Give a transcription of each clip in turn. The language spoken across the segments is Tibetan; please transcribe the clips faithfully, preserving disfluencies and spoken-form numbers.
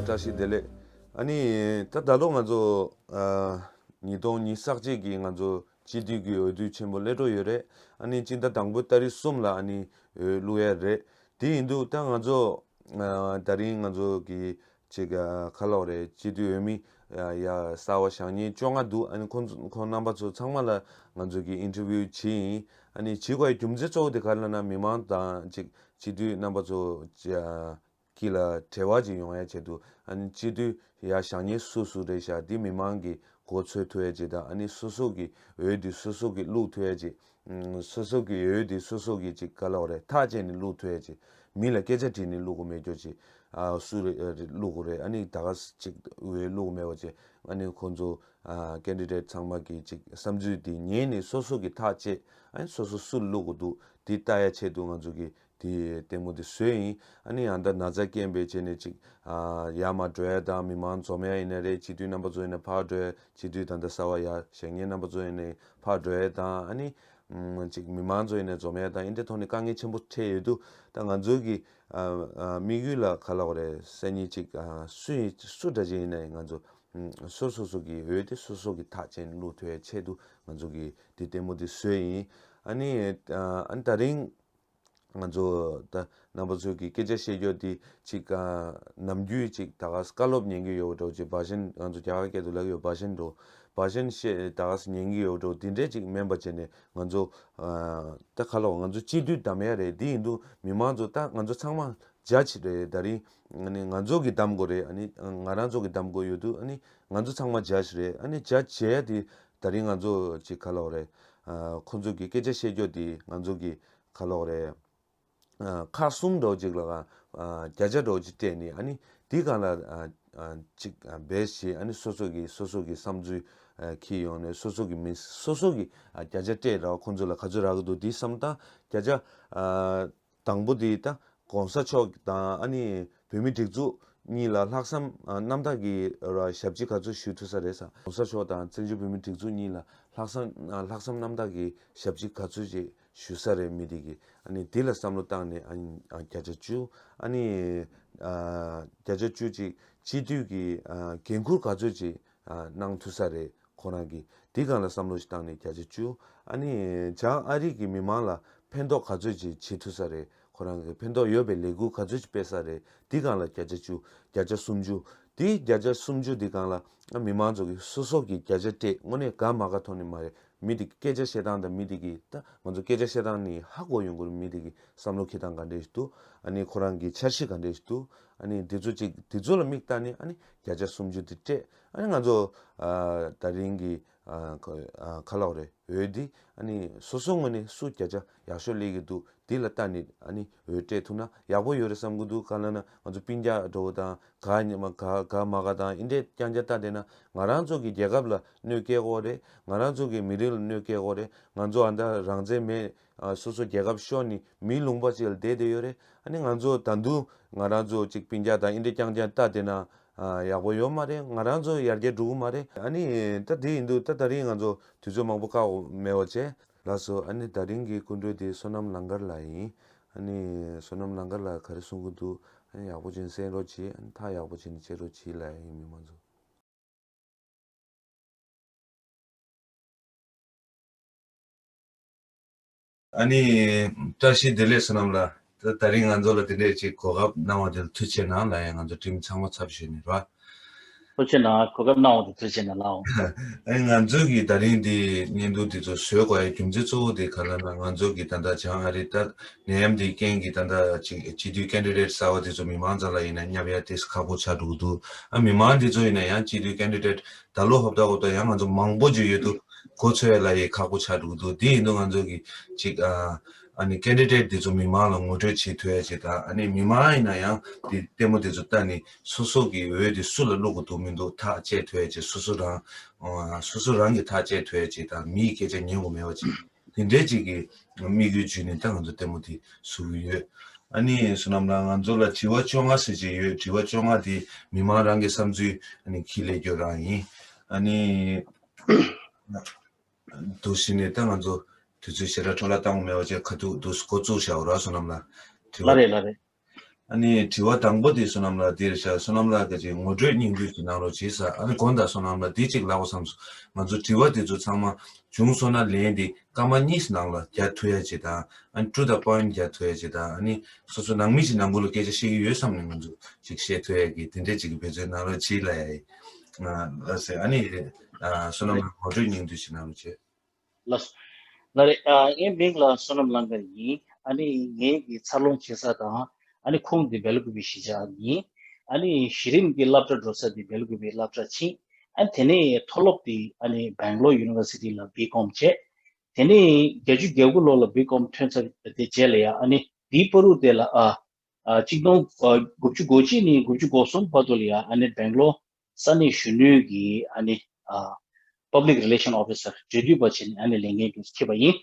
བཀྲ་ཤིས་བདེ་ལེགས། ཨ་ནི་ད་ད་ལོ་ང་ཚོ་ཨ་ཉིས་སྟོང་ཉི་ཤུ་རྩ་གཅིག་གི་ང་ཚོ་སྤྱི་འཐུས་ཀྱི་འོས་བསྡུ་ཆེན་པོ་སླེབས་འགྲོ་ཡོད་རེད། ཨ་ནི་སྤྱི་ཟླ་དང་པོའི་ཏ་རིག་གསུམ་ལ་ཨ་ནི་འོས་བླུག་ཡ་རེད། དེ་ཡིན་དུས་ད་ང་ཚོ་ཨ་ད་རིང་ང་ཚོ་གི་ཅིག་ཨ་ག་ལབ་དགོས་རེད། སྤྱི་འཐུས་འོས་མི་ཡ་གསར་པ་བཞེངས་མཁན་བཅོ་ལྔ་འདུག་ཨ་ནི་ཁོང་ཚོ་ཁོང་རྣམ་པ་ཚོ་ཚང་མ་ལ་ང་ཚོ་གི་ཨིན་ཊར་བིའུ་བྱས་ཡིན། ཨ་ནི་བྱེད་དགོས་ཡ་རྒྱུ་མཚན་གཙོ་བོ་དེ་ག་རེ་ལབ་ན་མི་མང་དང་ཅིག་སྤྱི་འཐུས་རྣམ་པ་ཚོ་ཅིག་ཨ་དཀྱིལ་ལ་འབྲེལ་བ་ཅིག་ཡོང་ཡ་ཆེད་དུ། ཨ་ནི་སྤྱི་འཐུས་ཡ་བཞེངས་མཁན་སུ་སུ་རེད་ཤག་འདི་མི་མང་གིས་གོ་ཚོད་ཐུབ་ཡ་ཅིག་དང་། ཨ་ནི་སོ་སོ་གི་འོས་འདི་སོ་སོ་གིས་བླུག་ཐུབ་ཡ་ཅིག་ཨུམ། སོ་སོ་གི་འོས་འདི་སོ་སོ་གིས་ཅིག་ག་ལབ་དགོས་རེད། ཐག་བཅད་ནས་བླུག་ཐུབ་ཡ་ཅིག་མི་ལ་སྐད་ཆ་དྲིས་ནས་བླུག་དགོས་མེད་རྒྱུ་ཅིག་ཨ་སུ་རེད་བླུག་དགོས་རེད། ཨ་ནི་ད་ག་ཅིག་འོས་བླུག་དགོས་མེད་པ་ཅིག་ཨ་ནི་ཁོང་ཚོ་ཨ་ཀེན་ཌི་ཌེ་ཊི་ཚང་མ་གི་ཅིག་བསམ་ཚུལ་འདི་ཉན་ནས་སོ་སོ་གིས་ཐག་བཅད། ཨ་ནི་སོ་སོ་སུ་ལ་བླུག་དགོས་འདུག་འདི་ལྟ་ཡ་ཆེད་དུ་ང་ཚོ་གི་དེ་ལྟད་མོ་དེ་བཟོས་ཡིན། ཨ་ནི་ཨ་ད་ན་ཚ་རྐྱེན་པས་བྱས་ནས་ཅིག་ཨ་ཡར་མར་འགྲོ་ཡ་དང་། མི་མང་འཛོམས་ཡ་ཡིན་ན་རེད། སྤྱི་འཐུས་རྣམ་པ་ཚོ་ཡིན་ན་ཕར་འགྲོ་ཡ། སྤྱི་འཐུས་ད་ལྟ་གསར་པ་ཡར་བཞེངས་མཁན་རྣམ་པ་ཚོ་ཡིན་ན་ཕར་འགྲོ་ཡ་དང་། ཨ་ནི་ཨམ་ཅིག་མི་མང་ཚོ་ཡིན་ན་འཛོམས་ཡ་དང་། འདི་འདྲའི་ཐོག་ནས་དཀའ་ངལ་ཆེན་པོ་འཕྲད་ཡོད་དུས། ད་ང་ཚོའི་གི་ཨ་ཨ་དམིགས་ཡུལ་ལ་ག་ལབ་དགོས་རེད། སང་ཉིན་ཅིག་ཨ་སུ་ཡིན་སུ་འདྲ་ཅིག་ཡིན་ན་ཡང་ང་ཚོ་ཨམ་སོ་སོ་སོ་གི་འོས་དེ་སོ་སོ་གིས་ཐག་བཅད་ནས་བླུག་ཐུབ་ཡ་ཆེད་དུ་ང་ཚོ་གི་དེ་ལྟད་མོ་དེ་བཟོས་ཡིན། ཨ་ནི་ཨ་ཨ་ནི་ད་རིང་ང་ཚོ་ད་རྣམ་པ་ཚོ་གི་སྐད་ཆ་བཤད་རྒྱུ་དེ་ཅིག་ཨ་ནམ་རྒྱུན་ཅིག་ད་ག་སེ་བཀའ་སློབ་ཉན་གྱི་ཡོད་འགྲོ། ཅིག་བྷ་ཤན། ང་ཚོ་རྒྱ་གར་སྐད་དུ་ལབ་ཡོད་བྷ་ཤན་འགྲོ། བྷ་ཤན་བཤད་ད་ག་སེ་ཉན་གྱི་ཡོད་འགྲོ། དེ་འདྲས་ཅིག་མིན་པ་བྱས་ནས་ང་ཚོ་ཨ་ད་ག་ལབ་དགོས། ང་ཚོ་སྤྱི་འཐུས་བདམས་ཡ་རེད། དེ་ཡིན་དུས་མི་མང་ཚོ་ད་ང་ཚོ་ཚང་མ་ཇ་ཇི་རེད། ད་རིང་ཨ་ནི་ང་ཚོ་གིས་བདམས་དགོས་རེད། ཨ་ནི་ང་རང་ཚོ་གིས་བདམས་དགོས་ཡོད་དུས། ཨ་ནི་ང་ཚོ་ཚང་མ་ཇ་ཇི་རེད། ཨ་ནི་ཇ་ཇི་བྱེད་ཡ་དེ་ད་རིང་ང་ཚོ་ཅིག་ག་ལབ་དགོས་རེད། ཨ་ཁོང་ཚོ་གི་སྐད་ཆ་བཤད་རྒྱུ་དེ་ང་ཚོ་གི་ག་ལབ་དགོས་རེད། ཨ་ཁག་གསུམ་འདྲ་བོ་ཅིག་ལ་ཨ་བརྒྱ་ཆ་འདྲ་བོ་ཅིག་སྤྲད་ནས། ཨ་ནི་དེའི་སྒང་ལ་ཨ་ཨ་ཅིག་ཨ་བེ་སི་བྱས། ཨ་ནི་སོ་སོ་གི་སོ་སོ་གི་བསམ་ཚུལ་ཨ་འཁྱེར་ཡོང་ནས་སོ་སོ་གི་མི་སོ་སོ་གི་ཨ་བརྒྱ་ཆ་སྤྲད་ར་བ་ཁོང་ཚོ་ལ་ག་ཚོད་རག་གི་འདུག་འདི་བསམ་བློ་བཏང་། བརྒྱ་ཆ་ཨ་དང་པོ་དེ་ད་༸གོང་ས་མཆོག་དང་ཨ་ནི་བོད་མིའི་སྒྲིག་འཛུགས་གཉིས་ལ་ལྷག་བསམ་ཨ་རྣམ་དག་གི་ར་ཞབས་ཕྱི་ག་ཚོད་ཞུ་ཐུབ་ས་རེད་ཟེར། ༸གོང་ས་མཆོག་དང་བཙན་བྱོལ་བོད་མིའི་སྒྲིག་འཛུགས་གཉིས་ལ་ལྷག་བསམ་ཨ་ལྷག་བསམ་རྣམ་དག་གི་ཞབས་ཕྱི་ག་ཚོད་ཅིག་ཞུ་ས་རེད། མི་དེ་གིས་ཨ་ནི་དེ་ལ་བསམ་བློ་བཏང་ནས། ཨ་ནི་ཨ་བརྒྱ་ཆ་བཅུ། ཨ་ནི་ཨ་བརྒྱ་ཆ་བཅུ་ཅིག་སྤྱི་འཐུས་ཀྱི་ཨ་འགན་འཁུར་ག་ཚོད་ཅིག་ཨ་གནང་ཐུབ་ས་རེད། ཁོ་རང་གིས་དེ་སྒང་ལ་བསམ་བློ་ཞིག་བཏང་ནས་བརྒྱ་ཆ་བཅུ། ཨ་ནི་བྱང་ཨ་རི་གི་མི་མང་ལ་ཕན་ཐོགས་ག་ཚོད་ཅིག་བྱེད་ཐུབ་ས་རེད། ཁོ་རང་གིས་ཕན་ཐོགས་ཡོད་པའི་ལས་འགུལ་ག་ཚོད་ཅིག་སྤེལ་ས་རེད། དེ་སྒང་ལ་བརྒྱ་ཆ་བཅུ། བརྒྱ་ཆ་སུམ་ཅུ། དེ་བརྒྱ་ཆ་སུམ་ཅུ་དེ་སྒང་ལ་ཨ་མི་མང་ཚོ་གིས་སོ་སོ་གིས་བརྒྱ་ཆ་སྤྲད། དངོས་གནས་དགའ་མ་དགའ་ཐོག་ནས་མ་རེད། མི་དེ་གི་སྐད་ཆ་བཤད་སྟངས་དང་། མི་དེ་གི་ད་ང་ཚོ་སྐད་ཆ་བཤད་སྟངས་ནས་ཧ་གོ་ཡོང་གི་རེད། མི་དེ་གི་བསམ་བློ་འཁྱེར་སྟངས་ག་འདྲས་ཤིག་འདུག་ཨ་ནི་ཁོ་རང་གི་འཆར་གཞི་ག་འདྲས་ཤིག་འདུག་ཨ་ནི་དེ་ཚོ་ཅིག་དེ་ཚོ་ལ་མིག་ལྟ་ནས་ཨ་ནི་བརྒྱ་ཆ་སུམ་ཅུ་དེ་སྤྲད། ཨ་ནི་ང་ཚོ་ཨ་ད་རིང་གི་ཨ་ག་ཨ་ག་ལབ་དགོས་རེད། འོས་འདི་ཨ་ནི་སོ་སོ་ངོས་ནས་སུ་བརྒྱ་ཆ་ཡག་ཤོས་སླེབས་ཀྱི་འདུག་འདི་ལ་ལྟ་ནས་ཨ་ནི་འོས་སྤྲད་ཐུབ་ན་ཡག་པོ་ཡོད་རེད་བསམ་གྱི་འདུག་ག་ལབ་ན་ང་ཚོ་སྤུན་ཀྱག་འདྲ་བོ་དང་། དགའ་མ་དགའ་དགའ་མ་དགའ་དང་། འདི་འདྲས་རྐྱང་རྐྱང་ལྟ་བསྡད་ན་ང་རང་ཚོ་གི་རྒྱལ་ཁབ་ལ་གནོད་སྐྱེལ་གྱི་ཡོད་རེད། ང་རང་ཚོ་གི་མི་རིགས་ལ་གནོད་སྐྱེལ་གྱི་ཡོད་རེད། ང་ཚོ་ཨ་ད་རང་བཙན་མེད། ཨ་སོ་སོ་རྒྱལ་ཁབ་ཤོར་ནས་མིའི་ལུང་པ་ཅིག་ལ་བསྡད་བསྡད་ཡོད་རེད། ཨ་ནི་ང་ཚོ་ད་དུང་ང་རང་ཚོ་ཅིག་སྤུན་ཀྱག་དང་འདི་འདྲས་རྐྱང་རྐྱང་ལྟ་བསྡད་ན་ཨ་ཡག་པོ་ཡོད་མ་རེད། ང་རང་ཚོ་ཡར་རྒྱས་འགྲོ་གི་མ་རེད། ཨ་ནི་ད་དེ་ཡིན་དུས་ད་ད་རིང་ང་ཚོ་དུས་ཚོད་མང་པོ་བཀག་མེད་པ་བྱས། ལགས་སོ། ཨ་ནི་ད་རིང་གི་སྐུ་མགྲོན་དེ་བསོད་ནམས་ལང་དཀར་ལགས་ཡིན། ཨ་ནི་བསོད་ནམས་ལང་དཀར་ལགས་ག་རེ་གསུང་གི་འདུག་ཨ་ནི་ཡག་པོ་བྱས་ནས་གསན་རོགས་གྱིས། ཨ་ནི་ཐག་ཡག་པོ་བྱས་ནས་བཅད་རོགས་གྱིས་ལབ་ཡ་ཡིན། མི་མང་ཚོ། ཨ་ནི་བཀྲ་ཤིས་བདེ་ལེགས་བསོད་ནམས་ལགས། ད་ད་རིང་ང་ཚོ་ལ་དེ་འདྲས་ཅིག་གོ་སྐབས་གནང་བ་དེ་ལ་ཐུགས་རྗེ་གནང་ལབ་ཡ་ང་ཚོ་ཊིམ་ཚང་མ་ཚབ་ཞུས་ནས་རེད་བ། ཐུགས་རྗེ་གནང་། གོ་སྐབས་གནང་བ་དེ་ཐུགས་རྗེ་གནང་ལགས། ཨ་ནི་ང་ཚོ་གིས་ད་རིང་འདི་བརྙན་ཐུང་འདི་ཚོ་བཟོས་དགོས་ཡ་རྒྱུ་མཚན་གཙོ་བོ་དེ་ག་ལབ་ན། ང་ཚོ་གིས་ད་ལྟ་བྱང་ཨ་རི་ད་ནད་ཡམས་འདིའི་རྐྱེན་གྱིས་ད་ལྟ་ཅིག་སྤྱི་འཐུས་ཀེན་ཌི་ཌེ་ཊི་གསར་པ་དེ་ཚོ་མི་མང་རྩ་ལ་ཡིན་ན་མཉམ་ཡ་དེ་ཁག་པོ་ཆགས་འགྲོ་གི་འདུག་ཨ་མི་མང་འདི་ཚོ་ཡིན་ན་ཡང་སྤྱི་འཐུས་ཀེན་ཌི་ཌེ་ཊི་ད་ལོ་ཧབ་ཏ་ཧོབ་ཏ་ཡང་ང་ཚོ་མང་པོ་ཅིག་ཡོད་དུས་གོ་ཚོད་ལ་ཡི་ཁག་པོ་ཆགས་འགྲོ་གི་འདུག་དེ་ཡིན་དུས་ང་ཚོ་གིས་ཅིག་ཨ་ཨ་ནི་ཀེན་ཌི་ཌེ་ཊི་དེ་ཚོ་མི་མང་ལ་ངོ་སྤྲོད་བྱེད་ཐུབ་ཡ་ཅིག་དང་། ཨ་ནི་མི་མང་ཡིན་ན་ཡང་དེ་ལྟད་མོ་དེ་ཚོ་ལྟ་ནས་སོ་སོ་གི་འོས་དེ་སུ་ལ་བླུག་དགོས་འདུག་མི་འདུག་ཐག་བཅད་ཐུབ་ཡ་ཅིག་སོ་སོ་རང་ཨ་སོ་སོ་རང་གིས་ཐག་བཅད་ཐུབ་ཡ་ཅིག་དང་། མིའི་སྐད་ཆ་ཉན་དགོས་མེད་པ་ཅིག་དེ་འདྲའི་ཅིག་གི་དམིགས་ཡུལ་བརྒྱུད་ནས་ད་ང་ཚོ་ལྟད་མོ་དེ་བཟོ་གི་ཡོད། ཨ་ནི་བསོད་ནམས་ལགས་ང་ཚོ་ལ་དྲི་བ་བཅོ་ལྔ་ཟེར་གྱི་ཡོད། དྲི་བ་བཅོ་ལྔ་དེ་མི་མང་རང་གི་བསམ་ཚུལ་ཨ་ནི་འཁྱེར་སླེབས་རྒྱུ་རང་ཡིན། ཨ་ནི་འདུག་སེ་བྱས་ནས་ད་ང་ཚོ་དུས་ཚོད་ཞེ་དྲག་འཕྲོ་བརླག་བཏང་དགོས་མེད་པ་བྱས། ཁ་ཐུག་འདུག་སེ་འགོ་བཙུགས་བཞག་རོགས་བསོད་ནམས་ལགས། དྲི་བ། ལགས་རེད། ལགས་རེད། ཨ་ནི་དྲི་བ་དང་པོ་དེ་བསོད་ནམས་ལགས་འདིར་བཞག་བསོད་ནམས་ལགས་ཀྱི་ཅིག་ངོ་སྤྲོད་སྙིང་བསྡུས་ཅིག་གནང་རོགས་བྱེད་ས། ཨ་ནི་དགོངས་དག་བསོད་ནམས་ལགས་འདི་གཅིག་ལབ་དགོས་བསམ་སོང་། ང་ཚོ་དྲི་བ་དེ་ཚོ་ཚང་མ་བྱུང་སོང་ན་ལན་དེ་སྐར་མ་གཉིས་ནང་ལ་རྒྱག་ཐུབ་ཡ་ཅིག་དང་། ཨ་ནི་to the point རྒྱག་ཐུབ་ཡ་ཅིག་དང་། ཨ་ནི་སོ་སོ་ནང་མི་ཞིག་ནང་ཁུལ་ལ་སྐད་ཆ་བཤད་ཀྱི་ཡོད་བསམ་ནས་ང་ཚོ་ཅིག་བཤད་ཐུབ་ཡ་གི་དེ་འདྲས་ཅིག་གི་འབད་བརྩོན་གནང་རོགས་བྱེད་ལབ་ཡ་ཡིན། ལགས་སེ། ཨ་ནི་ཨ་བསོད་ནམས་ལགས་ངོ་སྤྲོད་སྙིང་བསྡུས་ཅིག་གནང་རོགས་བྱེད། ལགས་སོ། ལགས་རེད། ཨ་ངའི་མིང་ལ་བསོད་ནམས་ལགས་འགར་ཡིན། ཨ་ནི་ངའི་གི་འཚར་ལོངས་བྱེད་ས་དང་ཨ་ནི་ཁུངས་དེ་སྦེལ་ཀོབ་གཞིས་ཆགས་ཡིན། ཨ་ནི་གཞི་རིམ་གྱི་སློབ་གྲྭ་འགྲོ་ས་དེ་སྦེལ་ཀོབ་སློབ་གྲྭ་ཕྱིན། ཨ་དེ་ནས་མཐོ་སློབ་དེ་ཨ་ནི་Bangalore University ལ་B Com བྱས། དེ་ནས་བརྒྱད་ཅུ་གྱ་དགུ་ལོ་ལ་B Com ཐོན་ཚར་དེ་རྗེས་ལ་ཡ་ཨ་ནི་དེའི་བར་དུ་དེ་ལ་ཨ་ཨ་གཅིག་སྟོང་དགུ་བརྒྱ་དགུ་བཅུ་གོ་གཅིག་ནས་དགུ་བརྒྱ་དགུ་གསུམ་བར་དུ་ལ་ཡ་ཨ་ནི་སྦེང་ལོར་ས་གནས་གཞོན་ནུའི་གི་ཨ་ནི་ཨ་Public Relation Officer འབྲེལ་མཐུད་པ་བྱས་ནས་ཨ་ནི་ལས་འགན་དེ་འཁྱེར་བ་ཡིན།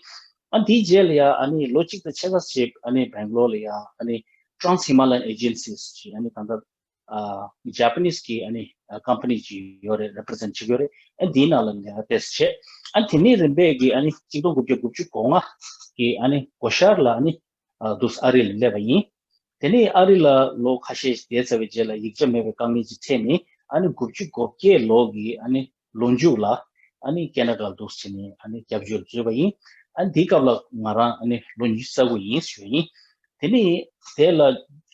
ཨ་དེའི་རྗེས་ལ་ཡ་ཨ་ནི་ལོ་གཅིག་དང་ཕྱེད་ཀ་ཞིག་ཨ་ནི་སྦེང་ལོར་ལ་ཡ་ཨ་ནི་Trans Himalayan Agencies ཞེས་ཨ་ནི་ད་ལྟ་ཨ་Japanese གི་ཨ་ནི་ཨ་company ཅིག་ཡོད་རེད། represent བྱེད་ཀྱི་ཡོད་རེད། ཨ་འདིའི་ནང་ལ་ལས་ཀ་ཏོག་ཙམ་བྱས། ཨ་དེ་ནས་རིམ་པས་ཀྱི་ཨ་ནི་གཅིག་སྟོང་དགུ་བརྒྱ་དགུ་བཅུ་གོ་ལྔ་གི་ཨ་ནི་འགོ་ཤར་ལ་ཨ་ནི་ཨ་འདུག་ཨ་རི་ལ་སླེབས་པ་ཡིན། དེ་ནས་ཨ་རི་ལ་ལོ་ཁ་ཤས་ཤིག་བསྡད་ཚར་བའི་རྗེས་ལ་ཡིག་ཆ་མེད་པའི་དཀའ་ངལ་ཅིག་འཕྲད་ནས་ཨ་ནི་དགུ་བཅུ་གོ་བརྒྱད་ལོ་གི་ཨ་ནི་ལོ་མཇུག་ལ་ཨ་ནི་ཁེ་ན་ཌ་ལ་འདུག་སེ་བྱས་ནས་ཨ་ནི་སྐྱབས་བཅོལ་འཛུལ་བ་ཡིན། ཨ་ནི་དེའི་སྐབས་ལ་ང་རང་ཨ་ནི་ལོ་ཉི་ཤུ་རྩ་དགུ་ཡིན་ཞུ་བ་ཡིན། དེ་ནས་དེ་ལ་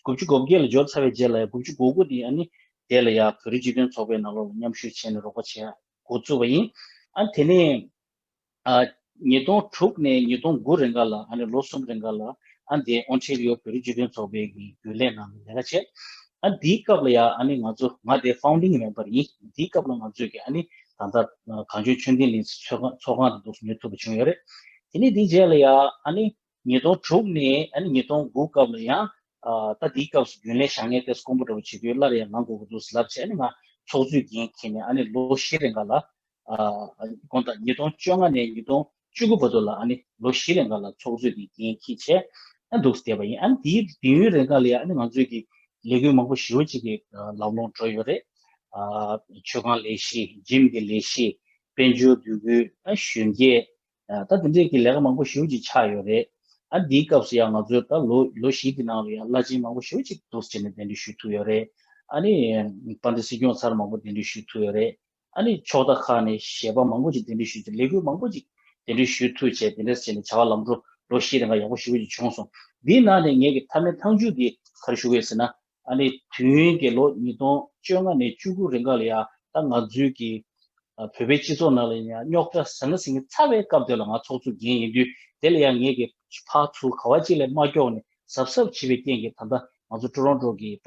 དགུ་བཅུ་གོ་བརྒྱད་ལ་འབྱོར་ཚར་བའི་རྗེས་ལ་ཡང་དགུ་བཅུ་གོ་དགུ་ནས་ཨ་ནི་དེ་ལ་ཡང་བོད་རིགས་སྤྱི་མཐུན་ཚོགས་པའི་ནང་ལོགས་ལ་མཉམ་ཞུགས་བྱས་ནས་རོགས་པ་བྱེད་འགོ་བཙུགས་པ་ཡིན། ཨ་དེ་ནས་ཨ་ཉིས་སྟོང་དྲུག་ནས་ཉིས་སྟོང་དགུ་རིང་ག་ལ་ཨ་ནི་ལོ་གསུམ་རིང་ག་ལ་ཨ་འདི་ཨོན་ཊེ་རི་ཡོ་བོད་རིགས་སྤྱི་མཐུན་ཚོགས་པའི་གི་རྒྱུན་ལས་ནང་ལ་ལས་ཀ་བྱས། ཨ་འདིའི་སྐབས་ལ་ཡང་ཨ་ནི་ང་ཚོ་ང་དེ་founding member ཡིན། འདིའི་སྐབས་ལ་ང་ཚོས་ཀྱི་ཨ་ནི་ད་ལྟ་གངས་ལྗོངས་ཆོས་ལྡན་གླིང་ཚོགས་ཁང་ཚོགས་ཁང་དུ་འདུག་སེ་ཉོ་ཐུབ་པ་བྱུང་ཡོད་རེད། དེ་ནས་འདིའི་རྗེས་ལ་ཡང་ཨ་ནི་ཉིས་སྟོང་དྲུག་ནས་ཨ་ནི་ཉིས་སྟོང་དགུ་སྐབས་ལ་ཡང་ཨ་ད་འདིའི་སྐབས་སུ་རྒྱུན་ལས་བཞག་མཁན་དེ་དཀོན་པོ་འདྲ་བོ་བྱེད་དུས་སླར་ཡང་ལངས་དགོས་ཀྱི་འདུག་ལབ་བྱས་ནས་ང་ཚོགས་གཙོའི་འགན་འཁྱེར་ནས་ཨ་ནི་ལོ་བཞི་རིང་ག་ལ་ཨ་དགོངས་དག་ཉིས་སྟོང་བཅོ་ལྔ་ནས་ཉིས་སྟོང་བཅུ་དགུ་བར་དུ་ལ་ཨ་ནི་ལོ་བཞི་རིང་ག་ལ་ཚོགས་གཙོའི་འགན་འཁྱེར་བྱས་ཨ་འདུག་བསྡད་པ་ཡིན། ཨ་ནི་དེའི་དུས་ཡུན་རིང་ག་ལ་ཡང་ཨ་ནི་ང་ཚོའི་གི་ལས་འགུལ་མང་པོ་ཞེ་པོ་ཅིག་གི་ལམ་ལྷོང་འགྲོ་ཡོད་རེད། ཨ་མཆོད་ཁང་ལས་གཞི། འཇིམ་གྱི་ལས་གཞི། དཔལ་འབྱོར་འདུ་འགོད། ཨ་གཞོན་སྐྱེས། ཨ་ད་དེ་འདྲས་ཀྱི་ལས་ཀ་མང་པོ་ཞེ་པོ་ཅིག་ཆགས་ཡོད་རེད། ཨ་འདིའི་སྐབས་སུ་ཡང་ང་ཚོས་ད་ལོ་ལོ་བཞི་གི་ནང་ལ་ཡང་བླ་ཆེན་མང་པོ་ཞེ་པོ་ཅིག་འདུག་སེ་བྱས་ནས་གདན་འདྲེན་ཞུས་ཐུབ་ཡོད་རེད། ཨ་ནི་དཔལ་ལྡན་སྲིད་སྐྱོང་ཚར་མང་པོ་གདན་འདྲེན་ཞུས་ཐུབ་ཡོད་རེད། ཨ་ནི་ཕྱོགས་མཐའ་ཁག་ནས་གཞས་པ་མང་པོ་ཅིག་གདན་འདྲེན་ཞུས་ཏེ་ལས་འགུལ་མང་པོ་ཅིག་གདན་འདྲེན་ཞུས་ཐུབ་བྱས་དེ་འདྲས་བྱས་ནས་བྱ་བ་ལམ་འགྲོ་ལོ་བཞི་རིང་ག་ཡག་པོ་ཞེ་པོ་ཅིག་བྱུང་སོང་། འདིའི་ནང་ནས་ངེད་ཀྱི་མཐའ་མའི་མཐའ་མཇུག་འདི་ག་རེ་ཞུ་དགོས་ཟེར་ན། ཨ་ནི་དུས་ཡུན་གྱི་ལོ་ཉིས་སྟོང་བཅོ་ལྔ་ནས་བཅུ་དགུ་རིང་ག་ལ་ཡ་ད་ང་ཚོའི་གི་ཨ་བོད་པའི་སྤྱི་ཚོགས་ནང་ལ་ཡང་རྙོག་དྲ་ཟང་ངེ་ཟིང་ངེ་ཚ་བའི་སྐབས་དེ་ལ་ང་ཚོགས་གཙོ་འགན་ཡིན་དུས་དེ་ལ་ཡང་ངེད་ཀྱི་ཕར་ཚུར་ག་བ་ཅིག་ལས་མ་སྐྱོག་ནས་གཟབ་གཟབ་བྱེད་པའི་རྐྱེན་གྱིས་ད་ལྟ་ང་ཚོ་ཀྲོ་རོན་ཀྲོ་གི་ད་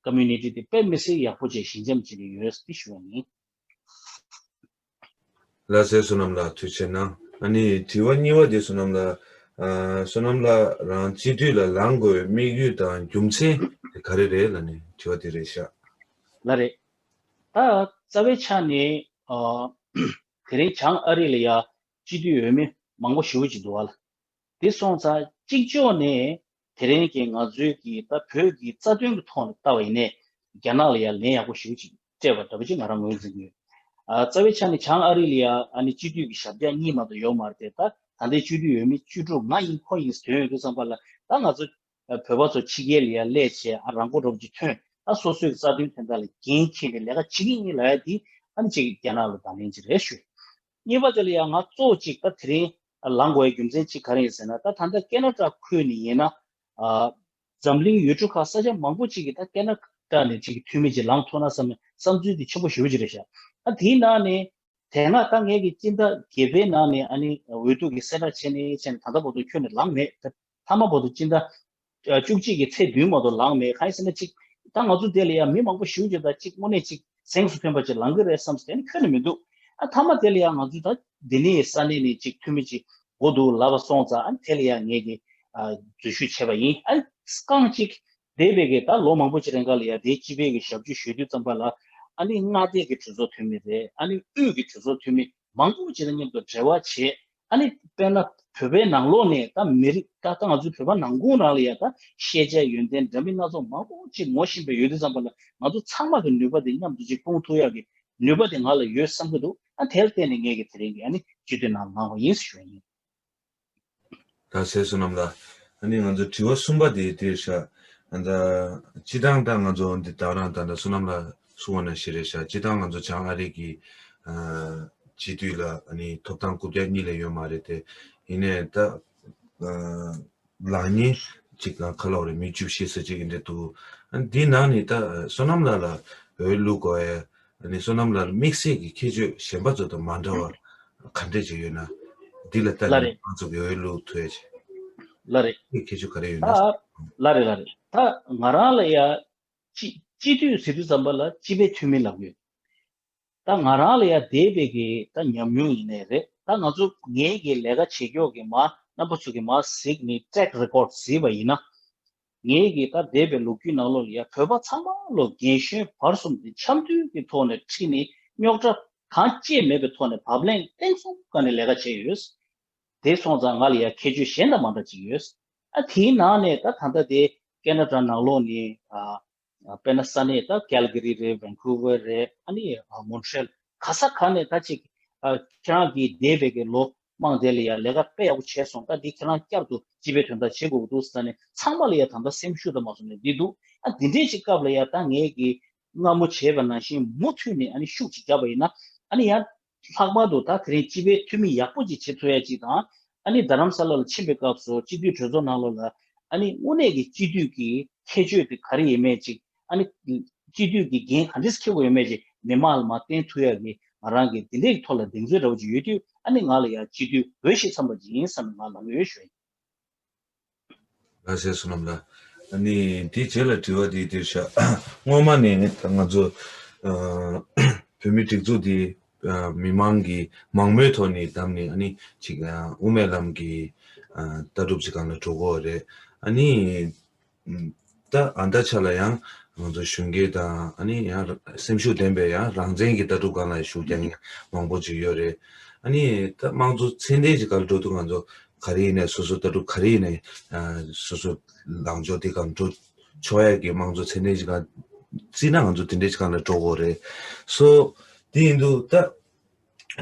ཀོ་མུ་ནི་ཊི་དེ་དཔེ་མི་སྲིད་ཡག་པོ་བྱས་ཞི་འཇམ་བྱས་ནས་ཡོད་ཟེར་ཞུ་བ་ཡིན། ལགས་སེ་བསོད་ནམས་ལགས་ཐུགས་རྗེ་གནང་། ཨ་ནི་དྲི་བ་གཉིས་པ་དེ་བསོད་ནམས་ལགས། ཨ་བསོད་ནམས་ལགས་རང་སྤྱི་འཐུས་ལ་ལངས་དགོས་པའི་དམིགས་ཡུལ་དང་རྒྱུ་མཚན་དེ་ག་རེ་རེད་ལབ་ནས་དྲི་བ་དེ་རེད་ཤག་ལགས་རེད། ད་རྩ་བའི་ཆ་ནས་ཨ་དེ་རིང་བྱང་ཨ་རི་ལ་ཡ་སྤྱི་འཐུས་འོས་མི་མང་པོ་ཞེ་པོ་ཅིག་འདུག་བ་ལ། དེ་སོང་ཙང་གཅིག་ལྕོགས་ནས་དེ་རིང་གི་ང་ཚོའི་གི་ད་བོད་ཀྱི་རྩ་དོན་གྱི་ཐོག་ནས་བལྟ་བ་ཡིན་ནའི་རྒྱ་ནག་ལ་ཡ་ལན་ཡག་པོ་ཞེ་པོ་ཅིག་སྤྲད་པ་འདྲ་པོ་ཅིག་ང་རང་ངོས་འཛིན་གྱི་ཡོད། ཨ་རྩ་བའི་ཆ་ནས་བྱང་ཨ་རི་ལ་ཡ་ཨ་ནི་སྤྱི་འཐུས་ཀྱི་ཞབས་བཀྱག་གཉིས་མ་གཏོགས་ཡོད་མ་རེད་དེ། ད་ད་ལྟའི་སྤྱི་འཐུས་འོས་མི་བཅུ་དྲུག་ང་ཡིན་ཁོ་ཡིན་ཟེར་དོན་ཡོད་དུས་ཙམ་པ་ལ་ད་ང་ཚོ་བོད་པ་ཚོ་ཕྱི་རྒྱལ་ལ་ཡ་སླེབས་བྱས་ཨ་རང་མགོ་འདྲ་པོ་ཅིག་ཐོན། ད་སོ་སོའི་རྩ་དོན་དོན་དག་ལ་འགན་འཁྱེར་ནས་ལས་ཀ་བྱེད་ཀྱི་ཡིན་ལབ་ཡ་དེ་ཨ་ནི་ཅིག་རྒྱ་ནག་ལ་བརྡ་ལན་ཅིག་རེད་ཞུ། གཉིས་པ་དེ་ལ་ཡང་ང་གཙོ་བོ་གཅིག་ད་དེ་རིང་ལངས་དགོས་པའི་རྒྱུ་མཚན་གཅིག་ག་རེ་ཡིན་ཟེར་ན། ད་ད་ལྟ་ཁེ་ན་ཌ་ཁུལ་ནས་ཡིན་ན་ཨ་འཛམ་གླིང་ཡུལ་གྲུ་ཁག་ས་ཆ་མང་པོ་གཅིག་གིས་ད་ཁེ་ན་ཌ་ནས་གཅིག་གི་འཐུས་མི་གཅིག་ལངས་ཐུབ་ན་བསམ་བསམ་ཚུལ་དེ་ཆེན་པོ་ཞེ་པོ་ཅིག་རེད་ཤག་ཨ་དེའི་ནང་ནས་དེ་སྔ་ད་ངས་ཀྱི་སྤྱི་ཟླ་བརྒྱད་པའི་ནང་ནས་ཨ་ནི་འོས་བསྡུ་གི་གསལ་བསྒྲགས་བྱས་ནས་བྱས་ནས་ད་ལྟ་བར་དུ་ཁྱོན་ནས་ལངས་མེད། ད་མཐའ་མ་བར་དུ་སྤྱི་ཟླ་བཅུ་གཅིག་གི་ཚེས་བདུན་བར་དུ་ལངས་མེད། གང་ཡིན་ཟེར་ན་གཅིག་ད་ང་ཚོ་དེ་ལ་ཡང་མི་མང་པོ་ཞེ་པོ་ཅིག་ད་གཅིག་དངོས་གནས་གཅིག་གཟེངས་སུ་ཐོན་པ་ཅིག་ལངས་ཀྱི་རེད་བསམ་སྟེ་ཁྱོན་ནས་མི་འདུག་ཨ་མཐའ་མ་དེ་ལ་ཡང་ང་ཚོ་ད་འདི་ནས་ས་གནས་ནས་གཅིག་འཐུས་མི་གཅིག་དགོས་འདུག་ལབ་པ་སོང་ཙང་ཨ་དེ་ལ་ཡང་ངས་ཀྱི་ཨ་འཛུལ་ཞུགས་བྱས་པ་ཡིན། ཨ་རྐང་གཅིག་འདས་པའི་གི་ད་ལོ་མང་པོ་ཅིག་རིང་ག་ལ་ཡང་དེའི་སྤྱི་པའི་གི་ཞབས་ཕྱི་ཞུ་དུས་ཙམ་པ་ལ་ཨ་ནི་མངའ་སྡེ་གི་གྲོས་ཚོགས་འཐུས་མི་རེད། ཨ་ནི་དབུས་ཀྱི་གྲོས་ཚོགས་འཐུས་མི་མང་པོ་ཅིག་དང་མཉམ་དུ་འབྲེལ་བ་བྱས། ཨ་ནི་དཔེར་ན་བོད་པའི་ནང་ལོགས་ནས་ད་མི་རིགས་ད་ད་ང་ཚོའི་བོད་པ་ནང་ཁུལ་ནང་ལ་ཡ་ད་ཤེས་བྱ་ཡོན་ཏན་འདྲ་མིན་སྣ་ཚོགས་མང་པོ་ཅིག་ངོ་ཤེས་པ་ཡོད་དུས་ཙམ་པ་ལ་ང་ཚོ་ཚང་མ་གི་ནུས་པ་དེ་མཉམ་དུ་ཅིག་སྤུངས་ཐུབ་ཡག་གི་ནུས་པ་དེ་ང་ལ་ཡོད་བསམ་གི་འདུག་ཨ་དེར་བརྟེན་ནས་ངས་ཀྱི་དེ་རིང་གི་ཨ་ནི་སྤྱི་འཐུས་ནང་ལངས་པ་ཡིན་ཞུ་ཡ་ཡིན། ལགས་སེ་བསོད་ནམས་ལགས། ཨ་ནི་ང་ཚོ་དྲི་བ་གསུམ་པ་དེ་འདིར་བཞག་ཨ་ད་སྤྱི་བཏང་ད་ང་ཚོ་འདི་ད་རང་ད་ད་བསོད་ནམས་ལགས་གསུངས་པ་ནང་བཞིན་རེད་ཤག་སྤྱི་བཏང་ང་ཚོ་བྱང་ཨ་རི་གི་ཨ་སྤྱི་འཐུས་ལ་ཨ་ནི་ཐོབ་ཐང་རྐུབ་བཀྱག་གཉིས་ལས་ཡོད་མ་རེད་དེ། ཡིན་ནའི་ད་ཨ་ལག་གཉིས་གཅིག་ལ་ཁ་ལོག་རེད། མི་བཅུ་བཞི་ཙམ་ཅིག་ཡིན་འདྲ་འདུག་ཨ་འདི་ནང་ནས་ད་བསོད་ནམས་ལགས་ལ་འོས་བླུག་དགོས་ཡ། ཨ་ནི་བསོད་ནམས་ལགས་ལ་དམིགས་བསལ་གྱི་ཁྱད་ཆོས་གཞན་པ་ཚོ་དང་མ་འདྲ་བ་ག་འདྲས་ཅིག་ཡོད་ན། འདི་ལ་ལྟ་ལ་ནས་རེད། ང་ཚོ་གི་འོས་བླུག་ཐུབ་ཡ་ཅིག་ལ་རེད། ཁྱད་ཆོས་ག་རེ་ཡོད་ན། ད་ལ་རེད་ལ་རེད། ད་ང་རང་ལ་ཡ་སྤྱི་སྤྱི་འཐུས་ཟེར་དུས་ཙམ་པ་ལ་སྤྱི་པའི་འཐུས་མི་ལབ་ཡོད། ད་ང་རང་ལ་ཡ་འདས་པའི་གི་ད་ཉམས་མྱོང་ཡིན་ནའི་རེད། ད་ང་ཚོ་ངའི་གི་ལས་ཀ་བྱེད་ཀྱོག་གི་མ་རྣམ་པ་ཚོ་གི་མ་གཟིགས་ནས་track record་གཟིགས་པ་ཡིན་ན། ངའི་གི་ད་འདས་པའི་ལོ་རྒྱུས་ནང་ལོགས་ལ་ཡ་བོད་པ་ཚང་མ་ལོ་རྒན་གཞོན་བར་གསུམ་དེ་འཆམ་མཐུན་གྱི་ཐོག་ནས་ཁྲིད་ནས་རྙོག་དྲ་གང་བཅས་མེད་པའི་ཐོག་ནས་བབ་བརླིང་བརྟན་གསུམ་སྒང་ནས་ལས་ཀ་བྱས་ཡོད། དེ་སོང་ཙང་ང་ལ་ཡ་ཁྱད་ཆོས་གཞན་དང་མ་འདྲ་ཅིག་ཡོད། ཨ་དེའི་ནང་ནས་ད་ད་ལྟ་དེ་ཁེ་ན་ཌ་ནང་ལོགས་ནས་ཨ། དཔེར་ན་ས་གནས་ད་ཀལ་ག་རི་རེད། ཝན་ཀུ་ཝར་རེད། ཨ་ནི་མོན་ཊི་རེལ་ག་ས་ག་ནས་ད་ཅིག་ཁྱེད་རང་གིས་འདས་པའི་གི་ལོ་མང་དེ་ལ་ཡ་ལས་ཀ་དཔེ་ཡག་པོ་བྱས་སོང་། ད་འདི་ཁྱེད་རང་བསྐྱར་དུ་སྤྱི་པའི་དོན་དག་བྱེད་དགོས་ཀྱི་འདུག་ཟེར་ནས་ཚང་མ་ལ་ཡ་ད་ལྟ་སེམས་ཤུགས་དང་མ་སོང་ནས་འདི་འདུག་ཨ་འདི་འདྲས་ཅིག་སྐབས་ལ་ཡ་ད་ངས་གི་སྔ་མོ་བྱས་པ་ནང་བཞིན་མུ་མཐུད་ནས་ཨ་ནི་ཤུགས་ཅིག་བརྒྱབ་པ་ཡིན་ན། ཨ་ནི་ཡང་ལྷག་པར་དུ་ད་དེ་རིང་སྤྱི་པའི་འཐུས་མི་ཡག་པོ་ཅིག་བྱེད་ཐུབ་ཡ་ཅིག་དང་། ཨ་ནི་རྡ་རམ་ས་ལ་ལ་ཕྱིན་པའི་སྐབས་སུ་སྤྱི་འཐུས་གྲོས་ཚོགས་ནང་ལོགས་ལ་ཨ་ནི་དངོས་གནས་ཀྱི་སྤྱི་འཐུས་ཀྱི་ཁྱད་ཆོས་དེ་ག་རེ་ཡིན་མེད་ཅིག་ཨ་ནི་སྤྱི་འཐུས་ཀྱི་འགན་ག་འདྲས་འཁྱེར་དགོས་ཡོད་མེད་ཅིག་མི་མང་ལ་མར་བསྟན་ཐུབ་ཡ་གི་ང་རང་གི་དེ་འདྲའི་ཐོག་ལ་གདེང་ཚོད་འདྲ་བོ་ཅིག་ཡོད་དུས། ཨ་ནི་ང་ལ་ཡ་སྤྱི་འཐུས་འོས་ཤིག་འཚམས་པ་ཅིག་ཡིན་བསམ་ནས་ང་ལམ་འོས་ཞུ་ཡ་ཡིན། ལགས་སེ་བསོད་ནམས་ལགས། ཨ་ནི་དེའི་རྗེས་ལ་དྲི་བ་དེ་འདིར་བཞག་སྔོན་མ་ནས་ད་ང་ཚོ་ཨ་བོད་མི་སྒྲིག་འཛུགས་འདི་ཨ་མི་མང་གི་མང་མོས་ཐོག་ནས་བདམས་ནས། ཨ་ནི་ཅིག་ཨ་དབུ་མའི་ལམ་གྱི་ཨ་ལྟ་གྲུབ་ཅིག་སྒང་ལ་འགྲོ་དགོས་རེད། ཨ་ནི་ད་ཨ་མདའ་ཆ་ལ་ཡང་ང་ཚོ་གཞོན་སྐྱེས་དང་། ཨ་ནི་ཡང་སེམས་ཤུགས་ལྡན་པའི་ཡང་རང་བཙན་གྱི་ལྟ་གྲུབ་སྒང་ལ་ཤུགས་རྒྱག་མཁན་མང་པོ་ཅིག་ཡོད་རེད། ཨ་ནི་ད་དམངས་གཙོ་ཚད་ལྡན་ཅིག་སྒང་ལ་འགྲོ་དུས་ང་ཚོ་ག་རེ་ཡིན་ནའི་སོ་སོ་ལྟ་གྲུབ་ག་རེ་ཡིན་ནའི་ཨ་སོ་སོ་ལངས་ཕྱོགས་དེ་སྒང་འགྲོ་ཆོག་ཡ་གི་དམངས་གཙོ་ཚད་ལྡན་ཅིག་སྒང་བརྩིས་ན་ང་ཚོ་དེ་འདྲའི་ཅིག་སྒང་ལ་འགྲོ་དགོས་རེད། སོ་དེ་ཡིན་དུས་ད་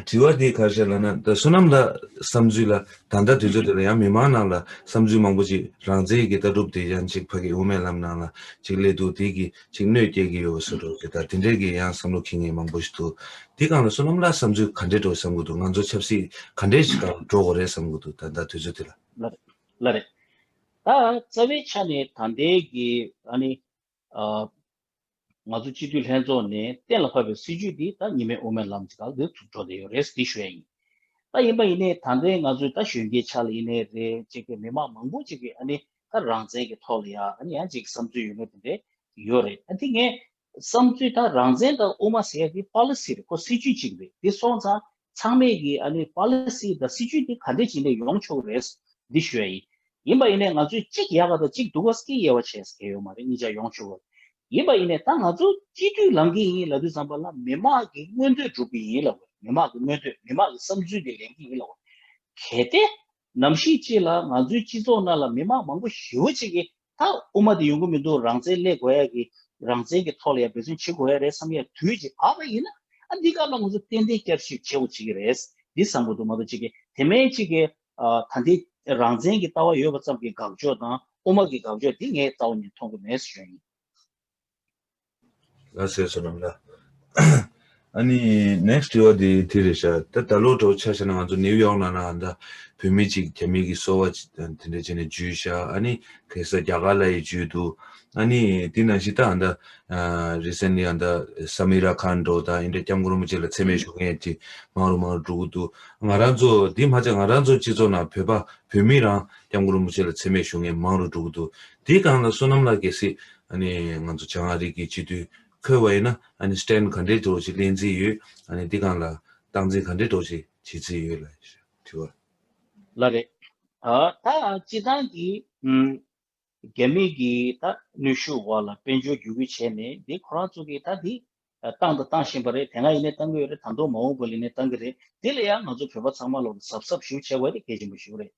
དྲི་བ་དེ་ག་རེ་རེད་ལབ་ན། ད་བསོད་ནམས་ལགས་བསམ་ཚུལ་ལ་ད་ལྟ་དུས་ཚོད་དེ་ལ་ཡང་མི་མང་ནང་ལ་བསམ་ཚུལ་མང་པོ་ཅིག་རང་བཙན་གྱི་ལྟ་གྲུབ་དེ་ཡང་ཅིག་ཕ་གི་དབུ་མའི་ལམ་ནང་ལ་ཅིག་སླེབས་འདུག་དེ་གི་ཅིག་གནོད་སྐྱེལ་གྱི་ཡོད་བཟོ་འདྲ་གི་ད་དེ་འདྲའི་གི་ཡང་བསམ་བློ་འཁྱེར་མཁན་མང་པོ་ཞིག་འདུག་དེ་སྒང་ལ་བསོད་ནམས་ལགས་བསམ་ཚུལ་ག་འདྲས་འདྲ་བོ་བསམ་གྱི་འདུག་ང་ཚོ་ཆབ་སྲིད་ག་འདྲས་ཅིག་སྒང་འགྲོ་དགོས་རེད་བསམ་གྱི་འདུག་ད་ལྟ་དུས་ཚོད་དེ་ལ། ལ་རེད། ལ་རེད། ད་རྩ་བའི་ཆ་ནས་ད་ལྟའི་གི་ཨ་ནི་ཨ་ང་ཚོ་སྤྱི་འཐུས་ལྷན་ཚོགས་ནས་གཏན་ལ་ཕབ་པའི་སྲིད་བྱུས་འདི་ད་གཉིས་སྨན་དབུ་མའི་ལམ་གྱི་སྒང་ལ་འགྲོ་བསྡད་ཡོད་རེད། འདི་ཞུ་ཡ་ཡིན། ད་ཡིན་པ་ཡིན་ནའི་ད་ལྟའི་ང་ཚོའི་ད་གཞོན་སྐྱེས་ཆ་ལ་ཡིན་ནའི་རེད། ཅིག་གི་མི་མང་མང་པོ་ཅིག་གིས་ཨ་ནི་ད་རང་བཙན་གྱི་ཐོག་ལ་ཡ་ཨ་ནི་ཡང་ཅིག་བསམ་ཚུལ་ཡོད་མཁན་དེ་འདྲས་ཡོད་རེད། ཨ་འདི་ངས་བསམ་ཚུལ་ད་རང་བཙན་དང་དབུ་མ་ཟེར་ཡ་འདི་policy་རེད། ཁོ་སྲིད་བྱུས་གཅིག་རེད། འདི་སོང་ཙང་ཚང་མས་ཀྱིས་ཨ་ནི་policy་དང་སྲིད་བྱུས་འདི་ག་འདྲས་ཅིག་ནས་ཡོང་ཆོག་གི་རེད། འདི་ཞུ་ཡ་ཡིན། ཡིན་པ་ཡིན་ནའི་ང་ཚོས་གཅིག་ཡག་ག་དང་གཅིག་སྡུག་ག་སྐྱེ་དབྱེ་བ་བྱས་ཟེར་གྱི་ཡོད་མ་རེད། གཉིས་ཆ་ཡོང་ཆོག་གི་རེད། ཡིན་པ་ཡིན་ནའི་ད་ང་ཚོ་སྤྱི་འཐུས་ལངས་ཀྱི་ཡིན་ལབ་དུས་ཙམ་པ་ལ་མི་མང་གི་མངོན་འདོད་སྒྲུབ་ཀྱི་ཡིན་ལབ་དགོས། མི་མང་གི་མངོན་འདོད། མི་མང་གི་བསམ་ཚུལ་དེ་ལེན་གྱི་ཡིན་ལབ་དགོས། གལ་ཏེ་ནམ་ཞིག་ཅིག་ལ་ང་ཚོའི་སྤྱི་ཚོགས་ནང་ལ་མི་མང་མང་པོ་ཞེ་པོ་ཅིག་གིས་ད་དབུ་མ་དེ་ཡོང་གི་མི་འདུག་རང་བཙན་སླེབས་དགོས་ཡ་གི། རང་བཙན་གྱི་ཐོག་ལ་ཡ་འབད་བརྩོན་བྱེད་དགོས་ཡ་རེད་བསམ་ཡ་དུས་ཅིག་བབས་པ་ཡིན་ན། ཨ་འདི་སྐབས་ལ་ང་ཚོ་ཏན་ཏན་བསྐྱར་ཞིབ་བྱེད་དགོས་བྱེད་ཀྱི་རེད། འདི་བསམ་གྱི་འདུག་མ་གཏོགས་ཅིག་གིས་དེ་མིན་ཅིག་གིས་ཨ་ད་ལྟའི་རང་བཙན་གྱི་ལྟ་བ་ཡོད་པ་ཙམ་གྱིས་དགག་ཕྱོགས་དང་དབུ་མ་གི་དགག་ཕྱོགས་འདི་ངས་རྩ་བ་ནས་མཐོང་གི་མེད་ཟེར་ཞུ་ཡ་ཡིན། ལགས་སོ། བསོད་ནམས་ལགས། ཨ་ནི་next དྲི་བ་དེ་དེ་རེད་ཤག་ད་ད་ལོ་འདྲ་བོ་ཆ་བཞག་ན་ང་ཚོ་ནིའུ་ཡོག་ནང་ན་ད་བོད་མི་གཅིག་རྒྱ་མི་གི་སོ་པ་ཅིག་དེ་འདྲ་བྱས་ནས་འཇུས་ཤག་ཨ་ནི་གེ་སར་རྒྱ་གར་ལ་ཡི་འཇུས་འདུག་ཨ་ནི་དེ་ནང་བཞིན་ད་ཨ་ད་ཨ་recently ཨ་ད་སམ་ཨི་ར་ཁཱན་འདྲ་བོ་ད་ཨིན་འདྲ་སྐྱབས་མགོན་རིན་པོ་ཆེ་ལ་མཚན་སྨད་ཞུ་མཁན་ཅིག་མང་རུ་མང་རུ་འགྲོ་གི་འདུག་ང་རང་ཚོ་དེ་མ་ཚད་ང་རང་ཚོ་སྤྱི་ཚོགས་ནང་བོད་པ་བོད་མི་རང་སྐྱབས་མགོན་རིན་པོ་ཆེ་ལ་མཚན་སྨད་ཞུ་མཁན་མང་རུ་འགྲོ་གི་འདུག་དེའི་སྒང་ལ་བསོད་ནམས་ལགས་གལ་སྲིད་ཨ་ནི་ང་ཚོ་བྱང་ཨ་རི་གི་སྤྱི་འཐུས་འཁོད་པ་ཡིན་ན། ཨ་ནི་stand ག་འདྲའི་འདྲ་བོ་ཞིག་ལེན་རྩིས་ཡོད། ཨ་ནི་འདི་སྒང་ལ་སྟངས་འཛིན་ག་འདྲའི་འདྲ་བོ་ཞིག་བྱེད་རྩིས་ཡོད་ལ་དྲི་བ། ལགས་རེད། ཨ་ད་སྤྱིར་བཏང་གི་ཨུམ་རྒྱ་མི་གི་ད་ནུས་ཤུགས་འོག་ལ་དཔལ་འབྱོར་བརྒྱུད་སྐུལ་བྱས་ནས་འདི་ཁོ་རང་ཚོ་གི་ད་འདི་བཏང་དང་བཏང་བཞིན་པ་རེད། དེ་སྔ་ཡིན་ནའི་བཏང་གི་ཡོད་རེད། ད་དུང་མ་འོངས་པ་ལ་ཡིན་ནའི་བཏང་གི་རེད། དེ་ལ་ཡང་ང་ཚོ་བོད་པ་ཚང་མ་ལོག་གཟབ་གཟབ་ཞིག་བྱེད་དགོས་དེ་གལ་ཆེན་པོ་ཞིག་རེད།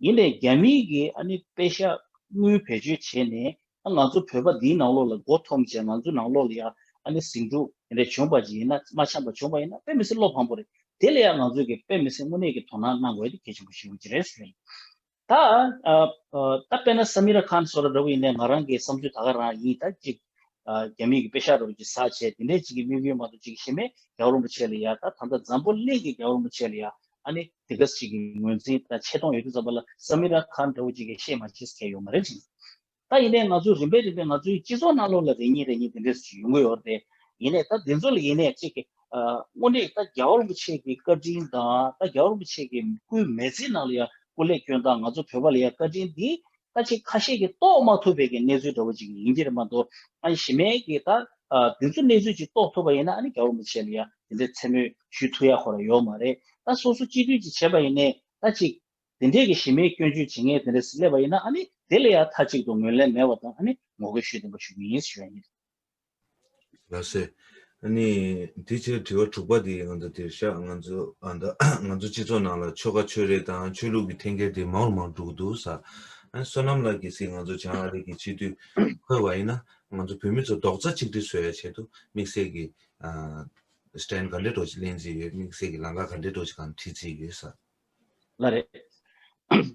ཡིན་ནའི་རྒྱ་མི་གིས་ཨ་ནི་པེ་ཤ་དངུལ་བེད་སྤྱོད་བྱས་ནས་ཨ་ང་ཚོ་བོད་པ་འདིའི་ནང་ལོགས་ལ་མགོ་འཐོམས་བྱས་ང་ཚོ་ནང་ལོགས་ལ་ཡ་ཨ་ནི་ཟིང་འཁྲུག་དེ་འདྲ་བྱུང་བ་ཅིག་ཡིན་ན། མ་འཆམ་པ་བྱུང་བ་ཡིན་ན་དཔེ་མི་སྲིད་བློ་ཕམ་པོ་རེད། དེ་ལ་ཡ་ང་ཚོས་ཀྱི་དཔེ་མི་སྲིད་དངོས་གནས་ཀྱི་དོ་སྣང་གནང་དགོས་དེ་གལ་ཆེན་པོ་ཞིག་རེད་ཟེར། ད་ཨ་ཨ་ད་དཔེར་ན་སམ་ཨི་ར་ཁཱན་སོགས་ལ་འདྲ་བོ་ཡིན་ནའི་ང་རང་གི་བསམ་ཚུལ་ད་ག་རང་ཡིན། ད་ཅིག་ཨ་རྒྱ་མི་གི་པེ་ཤག་འདྲ་བོ་ཅིག་ཟ་བྱས་དེ་འདྲའི་ཅིག་གི་དམིགས་ཡུལ་མ་གཏོགས་ཅིག་གཞན་མའི་རྒྱལ་བ་རིན་པོ་ཆེ་ལ་ཡ། ད་ད་ལྟ་འཛམ་བུ་གླིང་གི་རྒྱལ་བ་རིན་པོ་ཆེ་ལ་ཡ་ཨ་ནི་དེ་ག་ཅིག་གི་ངོས་འཛིན་དང་ཆེ་མཐོང་ཡོད་དུས་ཙམ་པ་ལ་སམ་ཨི་ར་ཁཱན་འདྲ་བོ་ཅིག་གིས་བཤད་མ་བྱེད་མཁན་ཡོད་མ་རེད་ཅིག་ད་ཡིན་ནའི་ང་ཚོའི་རིམ་པས་རིམ་པས་ང་ཚོའི་སྤྱི་ཚོགས་ནང་ལོགས་ལ་རེ་གཉིས་རེ་གཉིས་དེ་འདྲས་ཡོང་གི་ཡོད་རེད། ཡིན་ནའི་ད་དེ་ཚོ་ལ་ཡིན་ནའི་གཅིག་གི་ཨ་དངོས་གནས་ད་རྒྱལ་བ་རིན་པོ་ཆེ་གི་བཀའ་དྲིན་དང་ད་རྒྱལ་བ་རིན་པོ་ཆེ་གི་སྐུའི་མི་ཚེའི་ནང་ལ་ཡང་སྐུ་ལས་སྐྱོན་དང་ང་ཚོ་བོད་པ་ལ་ཡང་བཀའ་དྲིན་འདི་ད་ཅིག་ཁ་ཤས་ཀྱིས་རྟོགས་མ་ཐུབ་པའི་གི་གནས་ཚུལ་འདྲ་བོ་ཅིག་ཡིན་གྱི་རེད་མ་གཏོགས། ཨ་ནི་གཞན་མའི་གི་ད་ཨ་དེ་ཚོ་གནས་ཚུལ་ཅིག་རྟོགས་ཐུབ་པ་ཡིན་ན་ཨ་ནི་རྒྱལ་བ་རིན་པོ་ཆེ་ལ་ཡང་དེ་འདྲའི་མཚན་སྨོད་ཞུ་ཐུབ་ཡ་ཁོ་རང་ཡོད་མ་རེད། ད་སོ་སོ་སྤྱི་འཐུས་ཅིག་བྱས་པ་ཡིན་ནའི་ད་ཅིག་དེ་འདྲས་ཀྱི་གཞི་མེད་སྐྱོན་བརྗོད་བྱེད་མཁན་དེ་འདྲས་སླེབས་པ་ཡིན་ན་ཨ་ནི་དེ་ལ་ཡང་མཐའ་གཅིག་ཏུ་ངོས་ལེན་མེད་པ་དང་ཨ་ནི་ངོ་རྒོལ་ཞུ་བདེན་པ་ཞུ་གི་ཡིན་ཞུ་ཡ་ཡིན། ལགས་སེ། ཨ་ནི་དེ་ཕྱིར་དྲི་བ་དྲུག་པ་དེ་ང་ཚོ་དེར་བཞག་ང་ཚོ་ཨ་ད་ང་ཚོ་སྤྱི་ཚོགས་ནང་ལ་ཆོལ་ཁ་ཆོས་རིགས་དང་ཆོས་ལུགས་ཀྱི་འཐེན་འཁྱེར་དེ་མང་རུ་མང་རུ་འགྲོ་གི་འདུག་ས། ཨ་ནི་བསོད་ནམས་ལགས་ཀྱིས་སྲིད་ང་ཚོ་བྱང་ཨ་རི་གི་སྤྱི་འཐུས་འཁོད་པ་ཡིན་ན་ང་ཚོ་བོད་མི་ཚོ་རྡོག་རྩ་གཅིག་སྒྲིལ་བཟོ་ཡ་ཆེད་དུ་དམིགས་བསལ་གྱི་ཨ་སི་ཊེན་ག་འདྲས་འགྲོ་ཅིག་ལེན་རྩིས་ཡོད། དམིགས་བསལ་གྱི་ལམ་ཁ་ག་འདྲས་འགྲོ་ཅིག་གང་ཁྲིད་རྩིས་ཡོད་ས། ལགས་རེད།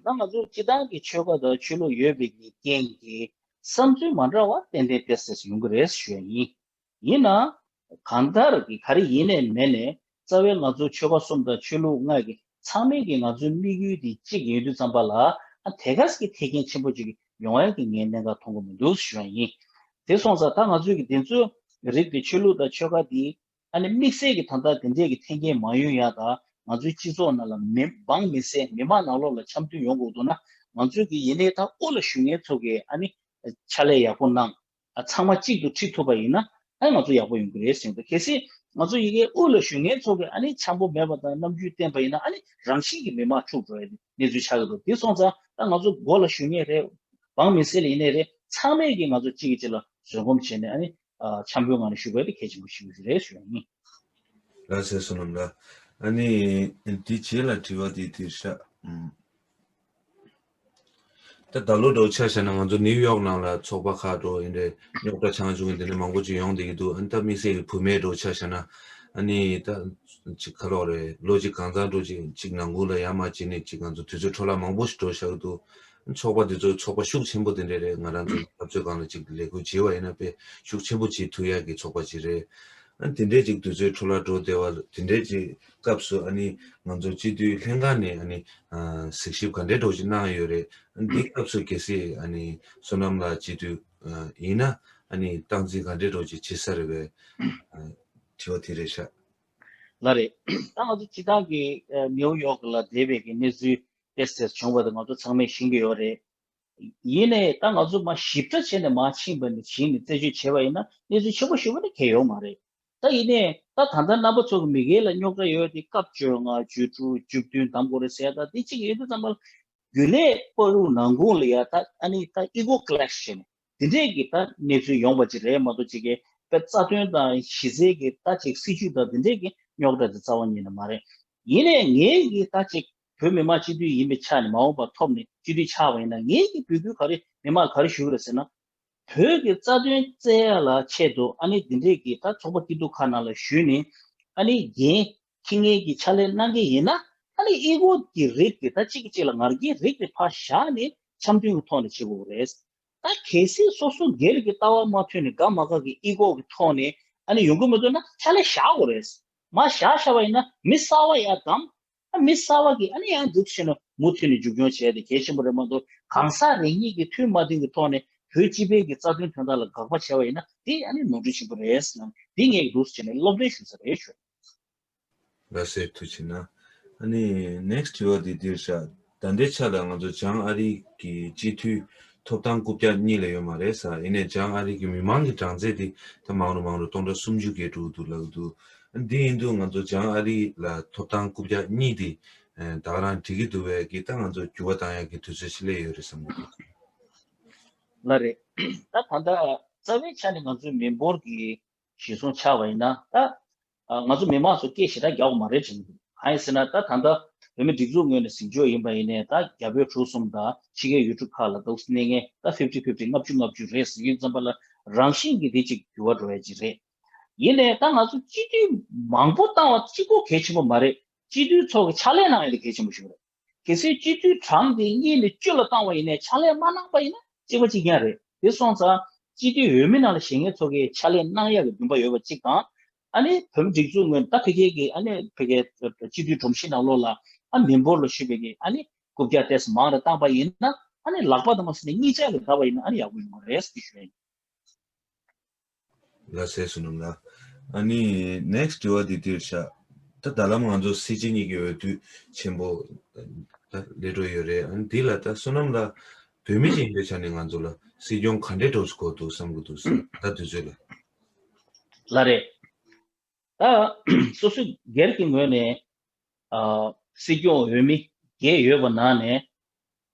ད་ང་ཚོ་སྤྱི་བཏང་གི་ཆོལ་ཁ་དང་ཆོས་ལུགས་ཡོད་པའི་གི་རྐྱེན་གྱིས་བསམ་ཚུལ་མ་འདྲ་བ་ཏན་ཏན་ཏོག་ཙམ་ཡོང་གི་རེད་ཞུ་ཡ་ཡིན། ཡིན་ནའང་གང་ལྟར་གི་ག་རེ་ཡིན་ནའི་མིན་ནའི་རྩ་བའི་ང་ཚོ་ཆོལ་ཁ་གསུམ་དང་ཆོས་ལུགས་ལྔ་གི་ཚང་མའི་གི་ང་ཚོའི་དམིགས་ཡུལ་དེ་གཅིག་ཡིན་དུས་ཙམ་པ་ལ་ཨ་དེ་ག་ས་གི་ཐེག་ཆེན་ཆེན་པོ་ཅིག་ཡོང་ཡ་གི་ངས་གནད་འགག་མཐོང་གི་མི་འདུག་ཞུ་ཡ་ཡིན། དེ་སོང་ཙང་ད་ང་ཚོའི་གི་དེ་ཚོའི་རིགས་དེ་ཆོས་ལུགས་དང་ཆོལ་ཁ་དེ་ཨ་ནི་དམིགས་བསལ་གྱི་ད་ལྟ་དེ་འདྲས་ཀྱི་འཐེན་འཁྱེར་མ་ཡོང་ཡ་དང་ང་ཚོའི་སྤྱི་ཚོགས་ནང་ལ་མི་འབངས་མི་སེར་མི་མང་ནང་ལོགས་ལ་འཆམ་མཐུན་ཡོང་དགོས་འདུག་ན་ང་ཚོའི་གི་ཡིན་ནའི་ད་དབུ་ལ་བཞུགས་མཁན་ཚོ་གི་ཨ་ནི་ཕྱག་ལས་ཡག་པོ་གནང་། ཨ་ཚང་མ་གཅིག་ཏུ་ཁྲིད་ཐུབ་པ་ཡིན་ན་ཨ་ནི་ང་ཚོ་ཡག་པོ་ཡོང་གི་རེད་ཟེར་འདུག་གལ་སྲིད་ང་ཚོ་ཡི་གེ་དབུ་ལ་བཞུགས་མཁན་ཚོ་གི་ཨ་ནི་འཆམ་པོ་མེད་པ་དང་རྣམ་འགྱུར་བསྟན་པ་ཡིན་ན་ཨ་ནི་རང་བཞིན་གྱིས་མི་མང་འཁྲུག་འགྲོ་ཡ་གནས་ཚུལ་ཆགས་ཀྱི་འདུག་དེ་སོང་ཙང་ད་ང་ཚོ་སྒོ་ལ་བཞུགས་མཁན་རེད། འབངས་མི་སེར་ལ་ཡིན་ནའི་རེད། ཚང་མས་ཀྱི་ང་ཚོ་གཅིག་གིས་གཅིག་ལ་བཟོད་སྒོམ་བྱས་ནས་ཨ་ནི་ཨ་འཆམ་པོའི་ངང་ནས་བཞུགས་པ་དེ་གལ་ཆེན་པོ་ཞིག་རེད་ཞུ་ཡ་ཡིན། ལགས་སེ་བསོད་ནམས་ལགས། ཨ་ནི་འདི་རྗེས་ལ་དྲི་བ་འདི་འདིར་ཤག་ཨུམ། ད་ད་ལོ་འགྲོ་ཆ་བཞག་ན་ང་ཚོ་ནིའུ་ཡོག་ནང་ལ་ཚོགས་པ་ཁག་འགྲོ་ཡིན་རེད། རྙོག་དྲ་ཆང་བྱུང་འདི་འདྲ་མང་པོ་ཅིག་ཡོང་བསྡད་ཀྱི་འདུག་ཨ་ནི་ད་དམིགས་བསལ་གྱི་བུད་མེད་འགྲོ་ཆ་བཞག་ན་ཨ་ནི་ད་ཅིག་ག་ལོག་རེད། ལོ་གཅིག་གང་ཚང་འགྲོ་ཅིག་ཅིག་ནང་ཁུལ་ལ་ཡར་མར་བྱས་ནས་ཅིག་ང་ཚོ་དུས་ཚོད་འཕྲོ་བརླག་མང་པོ་ཞིག་འགྲོ་བཞག་གི་འདུག་ཚོགས་པ་འདི་ཚོ་ཚོགས་པ་ཤུགས་ཆེན་པོ་དེ་འདྲ་རེད། ང་རང་ཚོ་འཐབ་རྩོད་སྒང་ལ་ཅིག་ལས་འགུལ་བྱེད་པ་ཡིན་ན་དཔེ་ཤུགས་ཆེན་པོ་བྱེད་ཐུབ་ཡག་གི་ཚོགས་པ་ཅིག་རེད། ཨ་དེ་འདྲས་ཅིག་དུས་ཚོད་འཕྲོ་བརླག་འགྲོ་བསྡད་པ་དེ་འདྲས་ཅིག་སྐབས་སུ་ཨ་ནི་ང་ཚོ་སྤྱི་འཐུས་ལྷན་ཁང་ནས་ཨ་ནི་ཨ་གཟིགས་ཞིབ་ག་འདྲས་འདྲ་བོ་ཅིག་གནང་ཡོད་རེད། ཨ་འདི་སྐབས་སུ་གལ་སྲིད་ཨ་ནི་བསོད་ནམས་ལགས་སྤྱི་འཐུས་ཨ་ཡིན་ན་ཨ་ནི་སྟངས་འཛིན་ག་འདྲས་འདྲ་བོ་ཅིག་བྱེད་ས་རེད་པས། ཨ་དྲི་བ་དེ་རེད་ཤག་ལགས་རེད། ད་ང་ཚོ་སྤྱི་བཏང་གི་ཨ་ནིའུ་ཡོག་ལ་བསྡད་པའི་གི་གནས་ཚུལ་ཏོག་ཙམ་བྱུང་བ་དེ་ང་ཚོ་ཚང་མས་ཤེས་ཀྱི་ཡོད་རེད། ཡིན་ནའི་ད་ང་ཚོ་མར་ཞིབ་ཕྲ་བྱས་ནས་མར་ཕྱིན་པ་ནི་ཕྱིན་ནས་རྩད་གཅོད་བྱས་པ་ཡིན་ན་གནས་ཚུལ་ཆེན་པོ་ཞེ་པོ་ནི་གང་ཡང་ཡོད་མ་རེད། ད་ཡིན་ནའི་ད་ད་ལྟ་རྣམ་པ་ཚོ་གི་མི་སྒེར་ལ་རྙོག་དྲ་ཡོད་དེ་སྐབས་བཅོ་ལྔ་བཅུ་དྲུག་བཅུ་བདུན་གདམ་དགོས་རེད་ཟེར་ཡ་ད་དེ་གཅིག་ཡོད་དུས་ཙམ་པ་ལ་རྒྱུན་ལས་བར་དུ་ནང་ཁུལ་ལ་ཡ་ད་ཨ་ནི་ད་ཨི་གོ་ཀི་ལེཤ་བྱས་ནས་དེ་འདྲས་ཀྱི་ད་གནས་ཚུལ་ཡོང་བ་ཅིག་རེད་མ་གཏོགས་ཅིག་གི་དཔེ་རྩ་དོན་དང་གཞི་རྩའི་གི་ད་ཅིག་སྲིད་ཇུས་དང་དེ་འདྲས་ཀྱི་རྙོག་དྲ་དེ་རྩ་བ་ཉིད་ནས་མ་རེད། ཡིན་ནའི་ངའི་གི་ད་ཅིག་བོད་མི་མང་སྤྱི་འཐུས་ཡིན་པའི་ཆ་ནས་མ་འོངས་པ་ཐོབ་ནས་སྤྱི་འཐུས་ཆགས་པ་ཡིན་ན་ངའི་གི་འབོད་སྐུལ་ག་རེ་མི་མང་ག་རེ་ཞུ་གི་རེད་ཟེར་ན། བོད་ཀྱི་རྩ་དོན་བཙལ་ཡ་ལ་ཆེད་དུ་ཨ་ནི་འདི་འདྲས་ཀྱི་ད་ཚོགས་པ་སྐྱིད་སྡུག་ཁག་ནང་ལ་ཞུགས་ནས་ཨ་ནི་འགན་འཁྱེར་མཁན་གྱི་ཕྱག་ལས་གནང་མཁན་ཡིན་ན་ཨ་ནི་ཨི་གོ་གི་རིགས་དེ་ད་གཅིག་གིས་གཅིག་ལ་ང་རྒྱལ་རིགས་དེ་ཕར་བཞག་ནས་འཆམ་མཐུན་གྱི་ཐོག་ནས་བྱེད་དགོས་རེད། ད་གལ་སྲིད་སོ་སོ་སྒེར་གྱི་ལྟ་བ་མ་མཐུན་ནས་དགའ་མ་དགའ་གི་ཨི་གོ་གི་ཐོག་ནས་ཨ་ནི་ཡོང་གི་མི་འདུག་ན་ཕྱག་ལས་བཞག་དགོས་རེད། མར་བཞག་བཞག་པ་ཡིན་ན་མི་གསར་བ་ཡར་བདམས། ཨ་མི་གསར་བ་གིས་ཨ་ནི་ཡང་འདུག་ཟེར་ནས་མུ་མཐུད་ནས་མཇུག་སྐྱོང་བྱས་ཏེ་གལ་ཆེན་པོ་རེད་མ་གཏོགས་གང་ཟག་རེ་གཉིས་ཀྱིས་མཐུན་མ་མཐུན་གྱི་ཐོག་ནས་བོད་སྤྱི་པའི་གི་རྩ་དོན་དོན་དག་ལ་དགག་པ་བྱས་པ་ཡིན་ན་དེ་ཨ་ནི་ནོར་འཁྲུལ་ཆེན་པོ་རེད་ཟེར་ནས་འདི་ངས་འདུག་ཟེར་ནས་སློབ་སྟོན་ཞུ་ས་རེད་ཞུ། ལགས་སེ་ཐུགས་ཆེ་གནང་། ཨ་ནི་ནེག་སི་དྲི་བ་འདི་འདིར་བཞག་ད་ལྟའི་ཆ་ལ་ང་ཚོ་བྱང་ཨ་རི་གི་སྤྱི་འཐུས་ཐོབ་ཐང་རྐུབ་བཀྱག་གཉིས་ལས་ཡོད་མ་རེད་ས། ཡིན་ནའི་བྱང་ཨ་རི་གི་མི་མང་གི་གྲངས་ཚད་དེ་ད་མང་རུ་མང་རུ་སྟོང་ཕྲག་སུམ་ཅུ་བརྒལ་འགྲོ་གི་འདུག་ལབ་ཀྱི་འདུག་འདི་ཡིན་དུས་ང་ཚོ་བྱང་ཨ་རི་ལ་ཐོབ་ཐང་རྐུབ་བཀྱག་གཉིས་དེ་ད་ག་རང་འགྲིག་གི་འདུག་པས་ཀྱི་ད་ང་ཚོ་འགྱུར་བ་བཏང་ཡག་གི་དུས་ཚོད་ཅིག་སླེབས་ཡོད་རེད་བསམ་གྱི་འདུག་ལགས་རེད། ད་ད་ལྟ་རྩ་བའི་ཆ་ནས་ང་ཚོའི་མི་འབོར་གྱི་གཞི་བཟུང་ཆགས་པ་ཡིན་ན་ད་ང་ཚོ་མི་མང་ཚོ་སྐད་ཞེ་དྲག་རྒྱག་དགོས་མ་རེད་དྲན་གྱི་འདུག་གང་ཡིན་ཟེར་ན་ད་ད་ལྟ་བོད་མི་སྒྲིག་འཛུགས་ངོས་ནས་ཟིན་བྱས་ཡིན་པ་ཡིན་ནའི་ད་རྒྱ་བོད་གྲོས་གསུམ་དང་ཕྱི་རྒྱལ་ཡུལ་གྲུ་ཁག་ལ་འདུག་གནས་མཁན་ད་ཕིབ་ཊི་ཕིབ་ཊི་ལྔ་བཅུ་ལྔ་བཅུ་རེད་ཟེར་ཡིན་ཙམ་པ་ལ་རང་བཞིན་གྱིས་དེ་ཅིག་འགྱུར་བ་འགྲོ་ཡ་ཅིག་རེད། ཡིན་ནའི་ད་ང་ཚོ་སྤྱི་འཐུས་མང་པོ་བཏང་བ་གཅིག་པོ་གལ་ཆེན་པོ་མ་རེད། སྤྱི་འཐུས་ཚོ་གི་ཕྱག་ལས་གནང་ཡ་དེ་གལ་ཆེན་པོ་ཞིག་རེད། གལ་སྲིད་སྤྱི་འཐུས་གྲངས་དེ་གཉིས་ནས་བཅུ་ལ་བཏང་བ་ཡིན་ནའི་ཕྱག་ལས་མ་གནང་པ་ཡིན་ན་གཅིག་པ་གཅིག་རྐྱང་རེད། དེ་སོང་ཙང་སྤྱི་འཐུས་འོས་མི་ནང་ལ་བཞེངས་མཁན་ཚོ་གིས་ཕྱག་ལས་གནང་ཡག་གི་འདུན་པ་ཡོད་པ་གཅིག་དང་། ཨ་ནི་བོད་མི་སྒྲིག་འཛུགས་ངོས་ད་ཕ་གི་གི་ཨ་ནི་ཕ་གི་སྤྱི་འཐུས་སྒྲོམ་གཞི་ནང་ལོགས་ལ་ཨ་མི་འབོར་ལ་ཞུས་པའི་གི་ཨ་ནི་རྐུབ་བཀྱག་ཏོག་ཙམ་མང་རུ་བཏང་པ་ཡིན་ན། ཨ་ནི་ལག་པ་དང་མ་ཟིན་ནས་གཉིས་ཆ་གི་ད་པ་ཡིན་ན་ཨ་ནི་ཡག་པོ་ཡོང་གི་རེད་ཟེར་ཞུ་ཡ་ཡིན། ལགས་སེ་བསོད་ནམས་ལགས། ཨ་ནི་ནེག་སི་དྲི་བ་འདི་འདིར་བཞག་ད་ད་ལམ་ང་ཚོ་སྲིད་སྤྱི་གཉིས་ཀྱི་འོས་བསྡུ་ཆེན་པོ་ད་སླེབས་འགྲོ་ཡོད་རེད། ཨ་ནི་འདི་ལ་ད་བསོད་ནམས་ལགས་བོད་མི་ཅིག་ཡིན་པའི་ཆ་ནས་ང་ཚོ་ལ་སྲིད་སྐྱོང་ག་འདྲས་འགྲོ་དགོས་འདུག་བསམ་གྱི་འདུག་ཟེར་ད་དུས་ཚོད་ལ། ལགས་རེད། ད་སོ་སོའི་སྒེར་གྱི་ངོས་ནས་ཨ་སྲིད་སྐྱོང་འོས་མི་བརྒྱད་ཡོད་པ་ནང་ནས།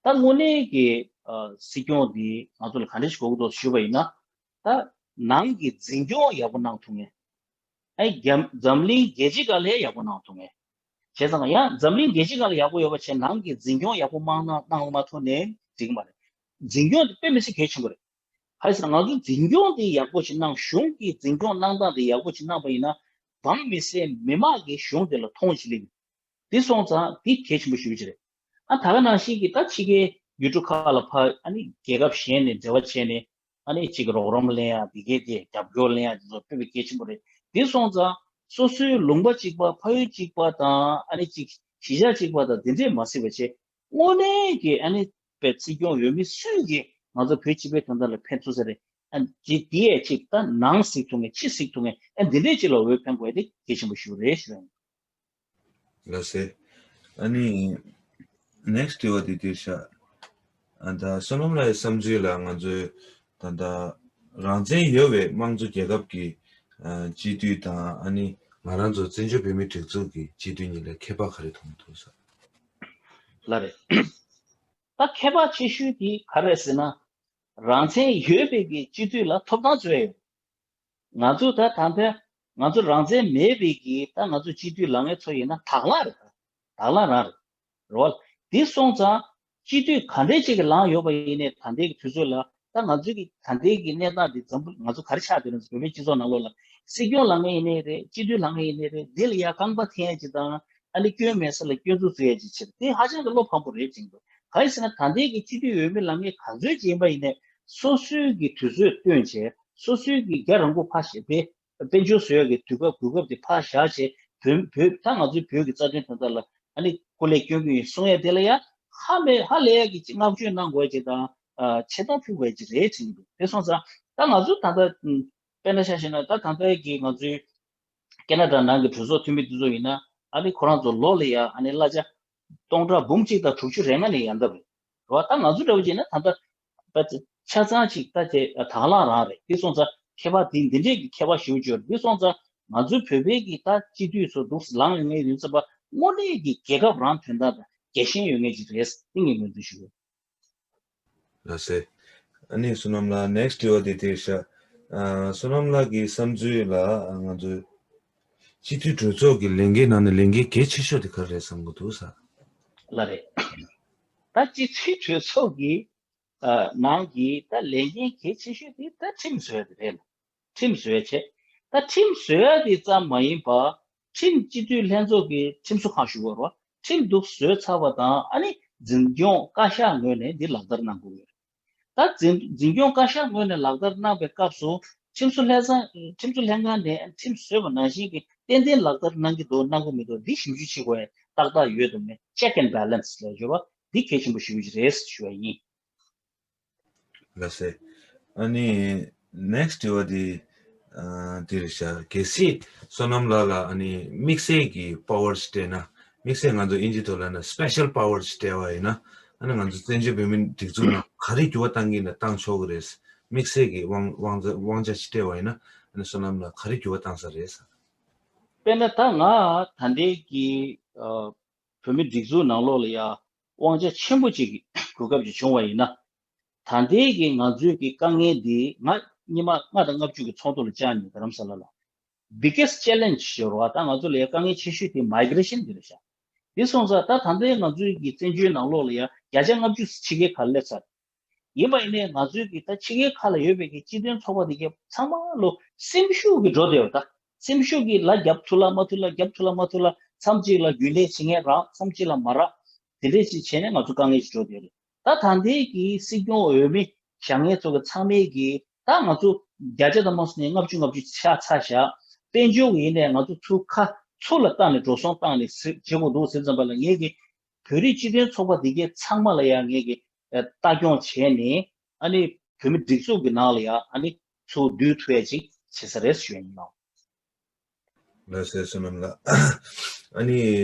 ད་དངོས་གནས་ཀྱི་ཨ་སྲིད་སྐྱོང་འདི་ང་ཚོ་ལ་ག་འདྲ་ཞིག་དགོས་ཀྱི་འདུག་ཞུས་པ་ཡིན་ན། ད་ནང་གི་འཛིན་སྐྱོང་ཡག་པོ་གནང་ཐུབ་མཁན། ཨ་རྒྱ་འཛམ་གླིང་རྒྱལ་སྤྱི་སྒང་ལ་ཡག་པོ་གནང་ཐུབ་མཁན། བྱས་ཙང་ཡང་འཛམ་གླིང་རྒྱལ་སྤྱི་སྒང་ལ་ཡག་པོ་ཡོད་པ་བྱས་ནང་གི་འཛིན་སྐྱོང་ཡག་པོ་མ་གནང་གནང་མ་ཐུབ་ནའི་འགྲིག་གི་མ་རེད། འཛིན་སྐྱོང་དེ་དཔེ་མི་སྲིད་གལ་ཆེན་པོ་རེད། ག་རེ་ཟེར་ན་ང་ཚོ་འཛིན་སྐྱོང་དེ་ཡག་པོ་ཞིག་གནང་། གཞུང་གི་འཛིན་སྐྱོང་གནང་སྟངས་དེ་ཡག་པོ་ཞིག་གནང་པ་ཡིན་ན། འབངས་མི་སེར་མི་དམངས་ཀྱིས་གཞུང་དེ་ལ་མཐོང་ཞིག་ལེན། དེ་སོང་ཙང་དེ་གལ་ཆེན་པོ་ཞེ་པོ་ཅིག་རེད། ཨ་ད་ག་ནང་བཞིན་གྱི་ད་ཕྱི་རྒྱལ་ཡུལ་གྲུ་ཁག་ལ་ཕར་ཨ་ནི་རྒྱལ་ཁབ་གཞན་ནས་འབྲེལ་བ་བྱས་ནས་ཨ་ནི་གཅིག་རོགས་རམ་ལེན་ཡ་དེ་གས་དེ་རྒྱབ་སྐྱོར་ལེན་ཡ་དེ་ཚོ་དཔེ་མི་གལ་ཆེན་པོ་རེད། དེ་སོང་ཙང་སོ་སོའི་ལུང་པ་གཅིག་པ་ཕ་ཡུལ་གཅིག་པ་དང་ཨ་ནི་གཅིག་གཞིས་ཆགས་གཅིག་པ་དང་དེ་འདྲས་མ་སྲིད་པ་བྱས། དངོས་གནས་ཀྱི་ཨ་ནི་པའི་སྲིད་སྐྱོང་འོས་མི་སུས་ཀྱིས་ང་ཚོ་བོད་སྤྱི་པའི་དོན་དག་ལ་ཕན་ཐོགས་ས་རེད། ཨ་ནི་དེ་ཡས་ཅིག་ད་ནང་གཟིགས་ཐུབ་མཁན་ཕྱི་གཟིགས་ཐུབ་མཁན་ཨ་འདི་འདྲས་ཅིག་ལ་འོས་འཕེན་དགོས་དེ་གལ་ཆེན་པོ་ཞིག་རེད་ཞུ་ཡ་ཡིན། ལགས་སེ། ཨ་ནི་ནེག་སི་དྲི་བ་དེ་དེར་བཞག་ཨ་ད་བསོད་ནམས་ལགས་ཀྱི་བསམ་ཚུལ་ལ་ང་ཚོའི་ད་ལྟ་རང་བཙན་ཡོད་པའི་དམངས་གཙོ་རྒྱལ་ཁབ་ཀྱི་ཨ་སྤྱི་འཐུས་དང་ཨ་ནི་ང་རང་ཚོ་བཙན་བྱོལ་བོད་མིའི་སྒྲིག་འཛུགས་ཀྱི་སྤྱི་འཐུས་གཉིས་ལ་ཁྱད་པར་ག་རེ་མཐོང་གི་འདུག་ཟེར། ལགས་རེད། ད་ཁྱད་པར་ཆེ་ཤོས་དེ་ག་རེ་རེད་ཟེར་ན། རང་བཙན་ཡོད་པའི་གི་སྤྱི་འཐུས་ལ་ཐོབ་ཐང་ཚོད་ཡོད། ང་ཚོ་ད་ད་ལྟ་ང་ཚོ་རང་བཙན་མེད་པའི་གི་ད་ང་ཚོ་སྤྱི་འཐུས་ལངས་མཁན་ཚོ་ཡིན་ན་དྭགས་ལྷ་རེད། དྭགས་ལྷ་རང་རེད། རེད་བ། དེ་སོང་ཙང་སྤྱི་འཐུས་ག་འདྲས་ཅིག་གི་ལངས་ཡོད་པ་ཡིན་ནའི་ད་ལྟའི་གི་དུས་ཚོད་ལ་ད་ང་ཚོའི་གི་ད་ལྟའི་གི་གནས་སྟངས་འདི་འཛམ་བུ་ང་ཚོ་ག་རེ་ཆགས་བསྡད་རེད་ཟེར་བོད་པའི་སྤྱི་ཚོགས་ནང་ལོགས་ལ་སྲིད་སྐྱོང་ལངས་མཁན་ཡིན་ནའི་རེད། སྤྱི་འཐུས་ལངས་མཁན་ཡིན་ནའི་རེད། འདི་ལ་ཡ་རྐང་པ་འཐེན་ཡ་ཅིག་དང་ཨ་ནི་སྐྱོན་མེད་ས་ལ་སྐྱོན་འཛུགས་བཟོ་ཡ་ཅིག་བྱེད་དེ་ཧ་ཅང་གི་བློ་ཕམ་པོ་རེད་ཅིང་འདུག་གང་ཡིན་ཟེར་ན་ད་ལྟའི་གི་སྤྱི་འཐུས་འོས་མི་ལངས་མཁན་ག་ཚོད་ཅིག་ཡིན་པ་ཡིན་ནའི་སོ་སོའི་གི་དུས་ཚོད་བཏོན་བྱས་སོ་སོའི་གི་རྒྱ་རིང་པོ་ཕར་བཞེས་པའི་དཔལ་འབྱོར་བཟོ་ཡ་གི་དུས་སྐབས་གོ་སྐབས་དེ་ཕར་བཞག་བྱས་བོད་བོད་ད་ང་ཚོའི་བོད་ཀྱི་རྩ་དོན་དོན་དག་ལ་ཨ་ནི་སྐུ་ལས་སྐྱོན་གྱི་ཡིན་གསུང་ཡ་དེ་ལ་ཡ་ཧ་མེད་ཧ་ལས་ཡ་གི་ཅིག་བསྔགས་བརྗོད་གནང་དགོས་ཡ་ཅིག་དང་ཨ་ཆེ་མཐོང་ཕུལ་དགོས་ཡ་ཅིག་རེད་ཅིག་འདུག་དེ་སོང་ཙང་ད་ང་ཚོ་ད་ལྟ་དཔེར་ན་ཆ་བཞག་ན་ད་ད་ལྟ་གི་ང་ཚོའི་ཁེ་ན་ཌ་ནང་གི་གྲོས་ཚོགས་འཐུས་མི་དེ་ཚོ་ཡིན་ན་ཨ་ནི་ཁོ་རང་ཚོ་ལོ་ལ་ཡ་ཨ་ནི་གླ་ཆ་སྟོང་ཕྲག་འབུམ་གཅིག་དང་དྲུག་ཅུ་རེ་ལྔ་ནས་ཡར་འདབ་རེད། རེད་བ། ད་ང་ཚོ་འདྲ་བོ་བྱས་ན་ད་ལྟ་ད་ཆ་ཚང་ཅིག་ད་དེ་དྭགས་ལྷ་རང་རེད། དེ་སོང་ཙང་ཁྱད་པར་དེ་འདི་འདྲས་ཀྱི་ཁྱད་པར་ཞེ་པོ་ཅིག་ཡོད་རེད། དེ་སོང་ཙང་ང་ཚོའི་བོད་པའི་གི་ད་སྤྱི་འཐུས་ཚོ་འདུག་ལངས་ཡོང་མཁན་ཡིན་ཙང་དངོས་གནས་ཀྱི་རྒྱལ་ཁབ་རང་དོན་དག་དང་རྒྱལ་ཞེན་ཡོད་མཁན་ཅིག་རེད། དེ་ངས་ངོས་འཛིན་ཞུ་གི་ཡོད། ལགས་སེ། ཨ་ནི་བསོད་ནམས་ལགས་ནེག་སི་དྲི་བ་དེ་དེར་བཞག་ཨ་བསོད་ནམས་ལགས་ཀྱི་བསམ་ཚུལ་ལ་ང་ཚོའི་སྤྱི་འཐུས་གྲོས་ཚོགས་ཀྱི་ལས་འགན་ནང་ནས་ལས་འགན་གལ་ཆེ་ཤོས་དེ་ག་རེ་རེད་བསམ་གྱི་འདུག་ཟེར། ལགས་རེད། ད་སྤྱི་འཐུས་གྲོས་ཚོགས་ཀྱི་ཨ་ནང་གི་ད་ལས་འགན་གལ་ཆེ་ཤོས་དེ་ད་ཁྲིམས་བཟོ་ཡ་དེ་རེད། ཁྲིམས་བཟོ་ཡ་བྱས། ད་ཁྲིམས་བཟོ་ཡ་དེ་ཙམ་མ་ཡིན་པ། ཁྲིམས་སྤྱི་འཐུས་ལྷན་ཚོགས་ཀྱི་ཁྲིམས་བཟོ་ཁང་ཞུ་དགོས་རེད་བ། ཁྲིམས་འདུག་བཟོས་ཚར་བ་དང་ཨ་ནི་འཛིན་སྐྱོང་བཀའ་ཤག་ངོས་ནས་འདི་ལག་བསྟར་གནང་དགོས་ཡོད། ད་འཛིན་འཛིན་སྐྱོང་བཀའ་ཤག་ངོས་ནས་ལག་བསྟར་གནང་པའི་སྐབས་སུ་ཁྲིམས་བཟོ་ལྷན་ཚང་ཁྲིམས་བཟོ་ལྷན་ཁང་ནས་ཁྲིམས་བཟོས་པ་ནང་བཞིན་གྱི་ཏན་ཏན་ལག་བསྟར་གནང་གི་འདུག་གནང་གི་མི་འདུག་འདི་ཞིབ་འཇུག་བྱེད་དགོས་ཡ་ཏག་ཏག་ཡོད་དམ་མེད། Check and balance ལབ་ཡོད་པ་འདི་གལ་ཆེན་པོ་ཞེ་པོ་ཅིག་རེད་ཞུ་བ་ཡིན། ལགས་སེ། ཨ་ནི་ནེག་སི་དྲི་བ་འདི་ཨ་འདི་རེད་ཤག་གལ་སྲིད་བསོད་ནམས་ལགས་ལ་ཨ་ནི་དམིགས་བསལ་གྱི་པ་ཝར་ཞིག་སྤྲད་ན། དམིགས་བསལ་ང་ཚོ་ཨིན་ཇི་ཐོག་ལ་ན་སི་པེ་ཤལ་པ་ཝར་ཞིག་སྤྲད་པ་ཡིན་ན། ཨ་ནི་ང་ཚོ་བཙན་བྱོལ་བོད་མིའི་སྒྲིག་འཛུགས་ནང་ག་རེ་འགྱུར་བ་གཏང་གི་ཡིན་ན་གཏང་ཆོག་གི་རེད། དམིགས་བསལ་གྱི་དབང་དབང་ཆ་དབང་ཆ་ཞིག་སྤྲད་པ་ཡིན་ན་ཨ་ནི་བསོད་ནམས་ལགས་ག་རེ་འགྱུར་བ་གཏང་ས་རེད་ཟེར། དཔེར་ན་ད་ང་ད་ལྟའི་གི་ཨ་བོད་མིའི་སྒྲིག་འཛུགས་ནང་ལོགས་ལ་ཡ་དབང་ཆ་ཆེན་པོ་ཅིག་གི་གོ་སྐབས་ཅིག་བྱུང་བ་ཡིན་ན། ད་ལྟའི་གི་ང་ཚོའི་གི་དཀའ་ངལ་འདི་ང་ཉི་མ་ལྔ་དང་ལྔ་བཅུ་གི་ཚོགས་འདུ་ལ་བཅར་ནས་རྡ་རམ་ས་ལ་ལ་biggest challenge ཞེས་པ་ད་ང་ཚོ་ལ་ཡ་དཀའ་ངལ་ཆེ་ཤོས་དེ་migration འདི་རེད་ཤག་འདི་སོང་ཙང་ད་ད་ལྟའི་ང་ཚོའི་གི་བཙན་བྱོལ་ནང་ལོགས་ལ་ཡ་བརྒྱ་ཆ་ལྔ་བཅུ་ཕྱི་རྒྱལ་ཁག་ལ་སླེབས་ཚར། ཡིན་པ་ཡིན་ནའི་ང་ཚོའི་གི་ད་ཕྱི་རྒྱལ་ཁག་ལ་ཡོད་པའི་གི་སྤྱི་མཐུན་ཚོགས་པ་དེ་གའི་ཚང་མ་ལོ་སེམས་ཤུགས་ཀྱི་འགྲོ་བསྡད་ཡོད་ད། སེམས་ཤུགས་ཀྱི་ལ་རྒྱབ་ཐུབ་ལ་མ་ཐུབ་ལ་རྒྱབ་ཐུབ་ལ་མ་ཐུབ་ལ་མཚམས་གཅིག་ལ་རྒྱུན་ལས་བྱེད་མཁན་རག་མཚམས་གཅིག་ལ་མ་རག་དེ་འདྲས་ཅིག་བྱས་ནས་ང་ཚོ་དཀའ་ངལ་ཅིག་འགྲོ་བསྡད་ཡོད་རེད། ད་ད་ལྟའི་གི་སྲིད་སྐྱོང་འོས་མི་བཞེངས་མཁན་ཚོ་གི་ཚང་མའི་གི་ད་ང་ཚོ་བརྒྱ་ཆ་དང་མ་སོང་ནས་ལྔ་བཅུ་ལྔ་བཅུ་ཆགས་ཚར་བཞག་དཔལ་འབྱོར་གི་ཡིན་ནས་ང་ཚོ་ཚུར་ཁ་ཚུར་ལ་བཏང་ནས་འགྲོ་སོང་བཏང་ནས་ཟེར་བྱེད་དགོས་འདུག་ཟེར་ཙམ་པ་ལ། ངས་གི་བོད་རིགས་སྤྱི་མཐུན་ཚོགས་པ་འདི་གའི་ཚང་མ་ལ་ཡང་ངས་གི་ལྟ་སྐྱོང་བྱས་ནས། ཨ་ནི་བོད་མི་སྒྲིག་འཛུགས་ཀྱི་ནང་ལ་ཡང་ཨ་ནི་ཚུར་བསྡུ་ཐུབ་ཡ་ཅིག་བྱེད་ས་རེད་ཞུ་ཡ་ཡིན་ནོ། ལགས་སོ་བསོད་ནམས་ལགས། ཨ་ནི་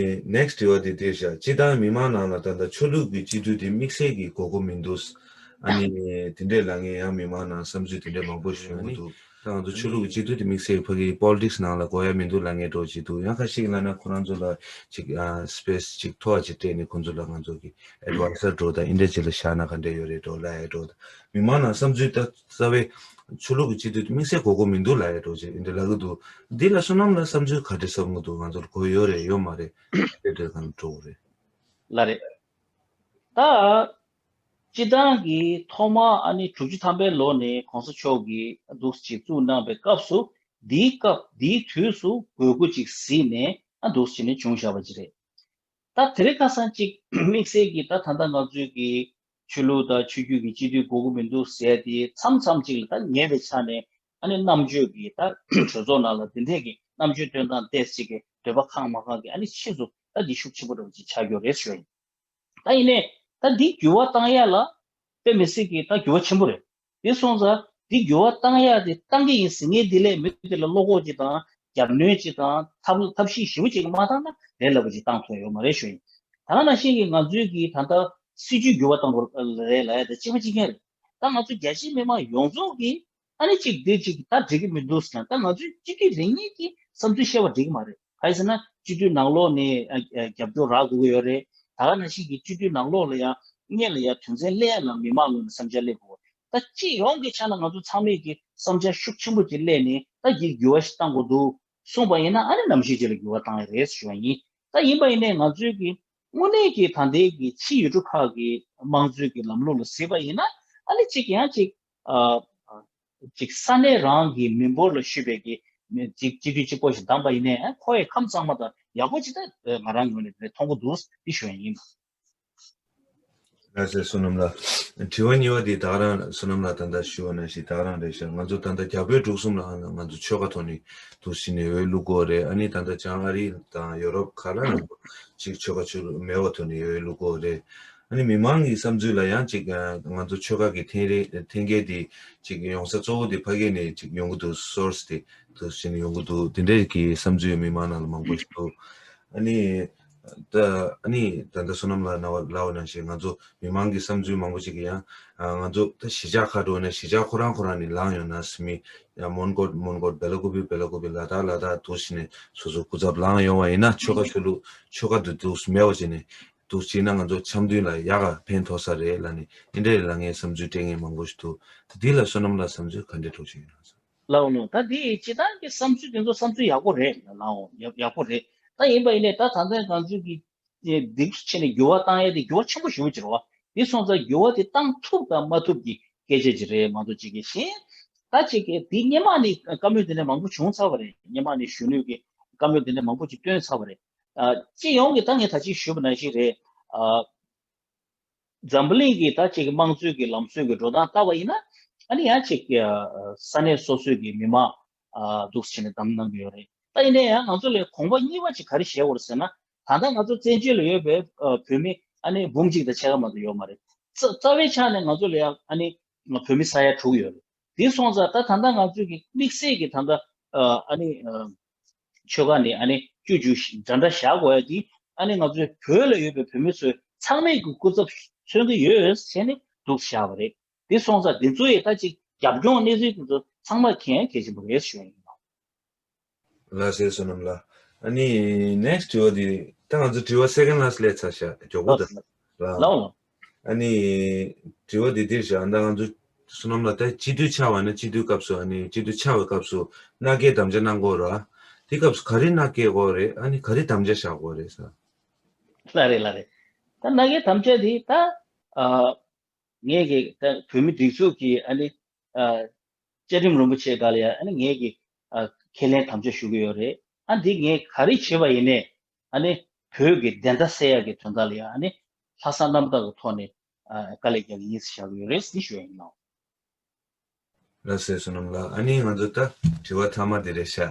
ནེག་སི་དྲི་བ་དེ་འདིར་བཞག་སྤྱི་བཏང་མི་མང་ནང་ལ་ད་ལྟ་ཆོས་ལུགས་ཀྱི་སྤྱི་འཐུས་དེ་དམིགས་བསལ་གྱི་དགོས་མཁོ་མི་འདུག་ཨ་ནི་དེ་འདྲས་ལབ་མཁན་ཡང་མི་མང་ནང་བསམ་ཚུལ་དེ་འདྲས་མང་པོ་ཞིག་ཡོང་གི་འདུག་ད་ང་ཚོ་ཆོས་ལུགས་ཀྱི་སྤྱི་འཐུས་དེ་དམིགས་བསལ་ཕ་གི་པོ་ལི་ཊིག་སི་ནང་ལ་དགོས་ཡ་མི་འདུག་ལབ་མཁན་འདྲ་བོ་ཅིག་འདུག་ཡང་ཁ་ཤས་ཀྱིས་ལབ་ན་ཁོ་རང་ཚོ་ལ་ཅིག་ཨ་སི་པེ་སི་ཅིག་མཐོ་བ་ཅིག་སྤྲད་ནས་ཁོ་ཚོ་ལ་ང་ཚོ་གི་ཨེ་ཌི་ཝའི་ཛར་འདྲ་བོ་དང་འདི་འདྲས་ཅིག་ལ་བཞག་ན་ག་འདྲས་ཡོད་རེད་འདྲ་བོ་ལབ་ཡ་འདྲ་བོ་དང་། མི་མང་ནང་བསམ་ཚུལ་ད་རྩ་བའི་ཆོས་ལུགས་ཀྱི་སྤྱི་འཐུས་དེ་དམིགས་བསལ་དགོས་མཁོ་མི་འདུག་ལབ་ཡ་འདྲ་བོ་ཅིག་འདི་འདྲས་ལབ་གི་འདུག་འདི་ལ་བསོད་ནམས་ལགས་བསམ་ཚུལ་ག་འདྲས་བསམ་གི་འདུག་ང་ཚོར་དགོས་ཡོད་རེད་ཡོད་མ་རེད། དེ་འདྲས་གང་འགྲོ་གི་རེད། ལགས་རེད། ད་སྤྱི་བཏང་གི་ཐོག་མ་ཨ་ནི་དྲུག་ཅུ་ཐམ་པའི་ལོ་ནས་གོང་ས་མཆོག་གིས་འདུག་སེ་བཙུགས་གནང་བའི་སྐབས་སུ། འདིའི་སྐབས་འདིའི་དུས་སུ་དགོས་མཁོ་ཅིག་གཟིགས་ནས་ཨ་འདུག་སེ་བྱས་ནས་བྱུང་བཞག་པ་ཅིག་རེད། ད་དེ་རིང་ཁ་སང་ཅིག་དམིགས་བསལ་གྱི་ད་ད་ལྟ་ང་ཚོའི་གི་ཆོས་ལུགས་དང་ཆོས་བརྒྱུད་ཀྱི་སྤྱི་འཐུས་དགོས་མཁོ་མི་འདུག་ཟེར་དེ་མཚམས་མཚམས་ཅིག་ལ་ད་ཉེ་བའི་ཆ་ནས་ཨ་ནི་རྣམ་དཔྱོད་ཀྱི་ད་གྲོས་ཚོགས་ནང་ལ་དེ་འདྲས་ཀྱི་རྣམ་དཔྱོད་སྟོན་སྟངས་ཏོག་ཙམ་ཅིག་གི་འདོད་པ་ཁེངས་མ་ཁེངས་ཀྱི་ཨ་ནི་ཕྱིས་སུ་ད་འདི་ཤུགས་ཆེན་པོ་འདྲ་བོ་ཅིག་ཆགས་ཡོད་རེད་ཞུ་ཡིན། ད་ཡིན་ནའི་ད་འདི་འགྱུར་བ་བཏང་ཡ་ལ་དཔེ་མི་སྲིད་ཀྱི་ད་འགྱུར་བ་ཆེན་པོ་རེད། དེ་སོང་ཙང་འདི་འགྱུར་བ་བཏང་ཡ་དེ་བཏང་གི་ཡིན་ཟེར་མཁན་འདི་ལས་མི་དེ་ལ་བློ་ཁོག་ཅིག་དང་རྒྱབ་གནོན་ཅིག་དང་ཐབས་ཐབས་ཤེས་ཞེ་པོ་ཅིག་མ་བཏང་ན་ལས་སླ་པོ་ཅིག་བཏང་ཐུབ་ཡོད་མ་རེད་ཞུ་ཡིན། ད་ག་ནང་བཞིན་གྱི་ང་ཚོའི་གི་ད་ལྟ་སྲིད་ཇུས་འགྱུར་བ་བཏང་དགོས་རེད་ལབ་ཡ་དེ་གཅིག་པ་གཅིག་རྐྱང་རེད། ད་ང་ཚོ་རྒྱལ་སྤྱིའི་མི་མང་ཡོངས་རྫོགས་ཀྱིས་ཨ་ནི་གཅིག་འདི་གཅིག་ད་འགྲིག་གི་མི་འདུག་ཟེར་ན། ད་ང་ཚོའི་སྤྱི་འཐུས་རེ་གཉིས་ཀྱི་བསམ་ཚུལ་བཤད་པ་འགྲིག་གི་མ་རེད། གང་ཡིན་ཟེར་ན་སྤྱི་འཐུས་ནང་ལོགས་ནས་ཨ་ཨ་རྒྱབ་སྐྱོར་རག་དགོས་ཀྱི་ཡོད་རེད། ད་ག་ནང་བཞིན་གྱི་སྤྱི་འཐུས་ནང་ལོགས་ལ་ཡང་སྔོན་ལ་ཡང་དོན་ཚན་སླེབས་ཡ་ལ་མི་མང་ངོས་ནས་བསམ་འཆར་སླེབས་དགོས། ད་སྤྱི་ཡོངས་ཀྱི་ཆ་ནས་ང་ཚོ་ཚང་མས་ཀྱི་བསམ་འཆར་ཤུགས་ཆེན་པོ་ཅིག་སླེབས་ནས་ད་འདི་འགྱུར་བ་ཞིག་བཏང་དགོས་འདུག་གསུངས་པ་ཡིན་ན་ཨ་ནི་ནམ་ཞིག་ཅིག་ལ་འགྱུར་བ་བཏང་ཡ་རེད་ཞུ་བ་ཡིན། ད་ཡིན་པ་ཡིན་ནའི་ང་ཚོའི་གི་དངོས་གནས་ཀྱི་ད་ལྟའི་གི་ཕྱི་ཡུལ་གྲུ་ཁག་གི་དམངས་གཙོའི་གི་ལམ་ལུགས་ལ་གཟིགས་པ་ཡིན་ན་ཨ་ནི་གཅིག་ཡང་གཅིག་ཨ་ཅིག་ས་གནས་རང་གི་མི་འབོར་ལ་ཤུལ་བའི་གི་མི་ཅིག་སྤྱི་འཐུས་གཅིག་པོ་ཞིག་བདམས་པ་ཡིན་ནའི་ཁོ་ཡི་ཁམས་གཙང་མ་དང་ཡག་པོ་ཅིག་ད་ང་རང་ངོས་ནས་མཐོང་གི་འདུག་འདི་ཞུ་ཡ་ཡིན། ལགས་སོ་བསོད་ནམས་ལགས། དྲི་བ་གཉིས་པ་འདི་ད་ག་རང་བསོད་ནམས་ལགས་ད་ལྟ་ཞུས་པ་ནང་བཞིན་ད་ག་རང་རེད་ཤག་ང་ཚོ་ད་ལྟ་རྒྱ་བོད་འབྲུག་གསུམ་ལའང་ང་ཚོ་ཆོལ་ཁ་ཐོག་ནས་འདུག་སེ་བྱས་ནས་འོས་བླུག་གི་ཡོད་རེད། ཨ་ནི་ད་ལྟ་བྱང་ཨ་རི་དང་ཡོ་རོབ་ཁག་ལ་ང་ཚོ་ཅིག་ཆོལ་ཁ་ཆོས་ལུགས་མེད་པ་ཐོག་ནས་འོས་བླུག་གི་ཡོད་རེད། ཨ་ནི་མི་མང་གི་བསམ་ཚུལ་ལ་ཡང་ཅིག་ང་ཚོ་ཆོལ་ཁ་གི་འཐེན་རེ་འཐེན་འཁྱེར་དེ་ཅིག་ཡོང་ས་གཙོ་བོ་དེ་ཕ་གི་ནས་ཅིག་ཡོང་གི་འདུག་སོར་སི་དེ་འདུག་སེ་བྱས་ནས་ཡོང་གི་འདུག་དེ་འདྲའི་གི་བསམ་ཚུལ་མི་མང་ནང་ལ་མང་པོ་ཞིག་འདུག་ཨ་ནི། ད་ཨ་ནི་ད་ལྟ་བསོད་ནམས་ལགས་ནང་ལབ་པ་ནང་བཞིན་ང་ཚོ་མི་མང་གི་བསམ་ཚུལ་མང་པོ་ཅིག་གིས་ཡང་ང་ཚོ་ད་གཞིས་ཆགས་ཁག་འགྲོ་ན་གཞིས་ཆགས་ཁོ་རང་ཁོ་རང་ནས་ལངས་ཡོང་ན་སི་མི་ཡང་མོན་གྷོ་མོན་གྷོ་སྦེ་ལ་ཀུ་པི་སྦེ་ལ་ཀུ་པི་ལ་དྭགས་ལ་དྭགས་འདུག་སེ་བྱས་ནས་སོ་སོ་སྐུ་ཚབ་ལངས་ཡོང་བ་ཡིན་ན་ཆོལ་ཁ་ཆོས་ལུགས་ཆོལ་ཁ་འདི་འདུག་སེ་མེད་པ་བྱས་ནས་འདུག་སེ་བྱས་ན་ང་ཚོ་འཆམ་མཐུན་ལ་ཡག་ག་ཕན་ཐོགས་ས་རེད་ལབ་ནས་འདི་འདྲའི་ལབ་མཁན་བསམ་ཚུལ་སྤྲད་མཁན་མང་པོ་ཞིག་འདུག་ད་འདི་ལ་བསོད་ནམས་ལགས་བསམ་ཚུལ་ག་འདྲས་འདྲ་བོ་ཅིག་ཡོད་ན། ལགས་འོང་། ད་འདི་སྤྱིར་བཏང་གི་བསམ་ཚུལ་དེ་ཚོ་བསམ་ཚུལ་ཡག་པོ་རེད། ལགས་འོང་། ཡག་ཡག་པོ་རེད། ད་ཡིན་པ་ཡིན་ནའི་ད་ད་ལྟ་ང་ཚོས་ཀྱི་སྡིགས་སུ་ཆེ་ནས་འགྱུར་བ་བཏང་ཡ་དེ་འགྱུར་བ་ཆེན་པོ་ཞེ་པོ་ཅིག་རེད་བ། དེ་སོང་ཙང་འགྱུར་བ་དེ་བཏང་ཐུབ་དང་མ་ཐུབ་ཀྱི་སྐད་ཆ་ཅིག་རེད་མ་གཏོགས་ཅིག་གི་གཞན་ད་ཅིག་གི་དེ་སྔོན་མ་ནས་བཀའ་མོལ་དེ་འདྲ་མང་པོ་བྱུང་ཚར་བ་རེད། སྔོན་མ་ནས་གཞོན་ནུ་གི་བཀའ་མོལ་དེ་འདྲ་མང་པོ་ཅིག་བཏོན་ཚར་བ་རེད། ཨ་སྤྱི་ཡོངས་ཀྱི་ད་ངས་ད་ཅིག་ཞུས་པ་ནང་བཞིན་རེད། ཨ། འཛམ་བུ་གླིང་གི་ད་ཅིག་དམངས་གཙོའི་གི་ལམ་སྲོལ་གི་འགྲོ་སྟངས་ལྟ་བ་ཡིན་ན། ཨ་ནི་ཡང་ཅིག་ཨ་ས་གནས་སོ་སོའི་གི་མི་མང་ཨ་འདུག་སེ་བྱས་ནས་བདམས་གནང་གི་ཡོད་རེད། ད་ཡིན་ན་ཡང་ང་ཚོ་ལ་གོམ་པ་གཉིས་པ་ཅིག་ག་རེ་བཞག་དགོས་རེད་ཟེར་ན། ད་ལྟ་ང་ཚོ་བཙན་བྱོལ་ལ་ཡོད་པའི་ཨ་བོད་མི་ཨ་ནི་འབུམ་གཅིག་དང་ཕྱེད་ཀ་མ་གཏོགས་ཡོད་མ་རེད། རྩ་རྩ་བའི་ཆ་ནས་ང་ཚོ་ལ་ཡང་ཨ་ནི་བོད་མི་ས་ཡ་དྲུག་ཡོད་རེད། དེ་སོང་ཙང་ད་ད་ལྟ་ང་ཚོས་ཀྱི་དམིགས་བསལ་གྱི་ད་ལྟ་ཨ་ནི་ཆོལ་ཁ་ནས་ཨ་ནི་བཅུ་བཅུ་འདྲ་འདྲ་བཞག་དགོས་ཡ་དེ་ཨ་ནི་ང་ཚོའི་བོད་ལ་ཡོད་པའི་བོད་མི་ཚོས་ཚང་མས་ཀྱི་སྐུ་ཚབ་མཚོན་གྱི་ཡོད་ཟེར་ནས་འདུག་བཞག་པ་རེད། དེ་སོང་ཙང་དེ་ཚོ་ཡི་ད་ཅིག་རྒྱབ་ལྗོངས་གནས་ཚུལ་དེ་ཚོ་ཚང་མ་མཁྱེན་ཡ་གལ་ཆེན་པོ་རེད་ཞུ་ཡ་ཡིན། ལགས་སོ་བསོད་ནམས་ལགས། ཨ་ནི་ནེག་སི་དྲི་བ་འདི་ད་ང་ཚོ་དྲི་བ་སེ་ཀེན་ལ་སི་ལས་ཚར་ཤག་མགྱོགས་པོ་ད། ལགས་ལགས། ཨ་ནི་དྲི་བ་འདི་འདིར་བཞག་ད་ང་ཚོ་བསོད་ནམས་ལགས་ད་སྤྱི་འཐུས་ཆགས་པ་ན་སྤྱི་འཐུས་སྐབས་སུ་ཨ་ནི་སྤྱི་འཐུས་ཆགས་པའི་སྐབས་སུ་མནའ་སྐྱེལ་དམ་བཅའ་གནང་དགོས་ར། དེ་སྐབས་སུ་ག་རེ་མནའ་སྐྱེལ་དགོས་རེད། ཨ་ནི་ག་རེ་དམ་བཅའ་བཞག་དགོས་རེད་ཟེར། ལགས་རེད་ལགས་རེད། ད་མནའ་སྐྱེལ་དམ་བཅའ་འདི་ད་ཨ། ངས་ཀྱི་ད་བོད་མི་སྒྲིག་འཛུགས་ཀྱི་ཨ་ནི་ཨ་བཅའ་ཁྲིམས་རིན་པོ་ཆེ་སྒང་ལ་ཡ་ཨ་ནི་ངས་ཀྱི་ཨ་ཁས་ལེན་དམ་བཅའ་ཞུ་གི་ཡོད་རེད། ཨ་འདི་ངས་ག་རེ་བྱེད་པ་ཡིན་ནའི་ཨ་ནི་བོད་ཀྱི་བདེན་མཐའ་གསལ་ཡག་གི་དོན་དག་ལ་ཡ་ཨ་ནི་ ལྷག་བསམ་རྣམ་དག་གི་ཐོག་ནས་ཨ་དཀའ་ལས་རྒྱག་གི་ཡིན་ཟེར་བཞག་གི་ཡོད་རེད་ཟེར་ཞུ་ཡ་ཡིན་ལགས། ལགས་སོ་བསོད་ནམས་ལགས། ཨ་ནི་ང་ཚོ་ད་དྲི་བ་མཐའ་མ་དེ་རེད་ཤག་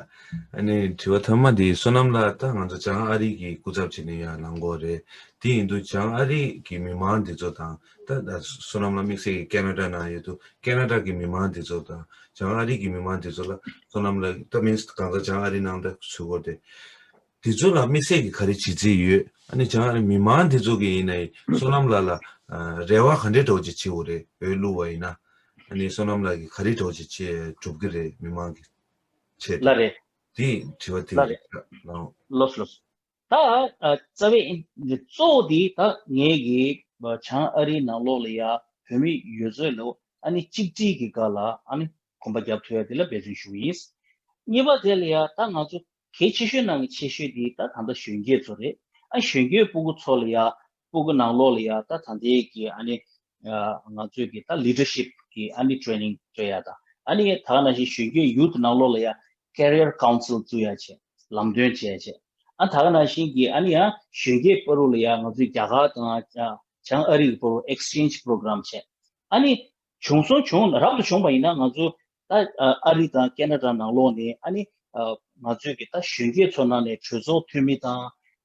ཨ་ནི་དྲི་བ་མཐའ་མ་དེ་བསོད་ནམས་ལགས་ད་ང་ཚོ་བྱང་ཨ་རི་གི་སྐུ་ཚབ་བྱས་ནས་ཡར་ལངས་དགོས་རེད། དེ་ཡིན་དུས་བྱང་ཨ་རི་གི་མི་མང་འདི་ཚོ་དང་ད་ད་བསོད་ནམས་ལགས་དམིགས་བསལ་གྱི་ཀེ་ན་ཌ་ནང་ཡོད་དུས་ཀེ་ན་ཌ་གི་མི་མང་འདི་ཚོ་དང་བྱང་ཨ་རི་གི་མི་མང་འདི་ཚོ་ལ་བསོད་ནམས་ལགས་ད་དམིགས་གང་ལྟར་བྱང་ཨ་རི་ནང་ད་ཚུད་དགོས་རེད། དེ་ཚོ་ལ་དམིགས་བསལ་གྱི་ག་རེ་བྱེད་རྩིས་ཡོད། ཨ་ནི་བྱང་ཨ་རི་མི་མང་དེ་ཚོ་གི་ཡིན་ནའི་བསོད་ནམས་ལགས་ལ་ཨ་རེ་བ་ག་འདྲའི་འདྲ་བོ་ཅིག་བྱེད་དགོས་རེད། འོས་བླུགས་པ་ཡིན་ན། ཨ་ནི་བསོད་ནམས་ལགས་ཀྱིས་ག་རེ་འདྲ་བོ་ཅིག་བྱེད་སྒྲུབ་ཀྱི་རེད་མི་མང་གི་ཆེད་དུ། ལགས་རེད། དེ་དྲི་བ་དེ་ལགས་རེད། རེད་ལགས། ལོས་ལོས། ད་ཨ་རྩ་བའི་གཙོ་བོ་དེ་ད་ངས་ཀྱི་བྱང་ཨ་རིའི་ནང་ལོགས་ལ་ཡ་བོད་མི་ཡོད་ཚད་ལ་ཨ་ནི་གཅིག་སྒྲིལ་གྱི་སྒང་ལ་ཨ་ནི་གོམ་པ་རྒྱབ་ཐུབ་ཡ་དེ་ལ་འབད་བརྩོན་ཞུ་གི་ཡིན། གཉིས་པ་དེ་ལ་ཡ་ད་ང་ཚོ་གལ་ཆེ་ཤོས་ནང་གི་ཆེ་ཤོས་དེ་ད་ད་ལྟ་གཞོན་སྐྱེས་ཚོ་རེད། ཨ་གཞོན་སྐྱེས་སྤུ་གུ་ཚོ་ལ་ཡ་སྤུ་གུ་ནང་ལོགས་ལ་ཡ་ད་ད་ལྟའི་གི་ཨ་ནི་ཨ་ང་ཚོའི་གི་ད་ལི་ཌར་ཤིབ་གི་ཨ་ནི་ཊེ་རེ་ནིང་སྤྲད་ཡ་དང་། ཨ་ནི་ད་ག་ནང་བཞིན་གཞོན་སྐྱེས་ཡུ་ཐི་ནང་ལོགས་ལ་ཡ་ཀེ་རི་ཡར་ཀའུན་སིལ་བཙུགས་ཡ་བྱས། ལམ་སྟོན་བྱས་བྱས། ཨ་ད་ག་ནང་བཞིན་གྱི་ཨ་ནི་ཡང་གཞོན་སྐྱེས་བར་དུ་ལ་ཡང་ང་ཚོའི་རྒྱ་གར་དང་ཨ་བྱང་ཨ་རི་གི་བར་དུ་ཨེག་སི་ཅེན་ཇི་པོ་རོ་གྷ་རམ་བྱས། ཨ་ནི་བྱུང་སོང་བྱུང་རབ་ཏུ་བྱུང་བ་ཡིན་ན་ང་ཚོ་ད་ཨ་རི་དང་ཀེ་ན་ཌ་ནང་ལོགས་ནས་ཨ་ནི་ང་ཚོའི་གི་ད་གཞོན་སྐྱེས་ཚོ་ནང་ནས་གྲོས་ཚོགས་འཐུས་མི་དང་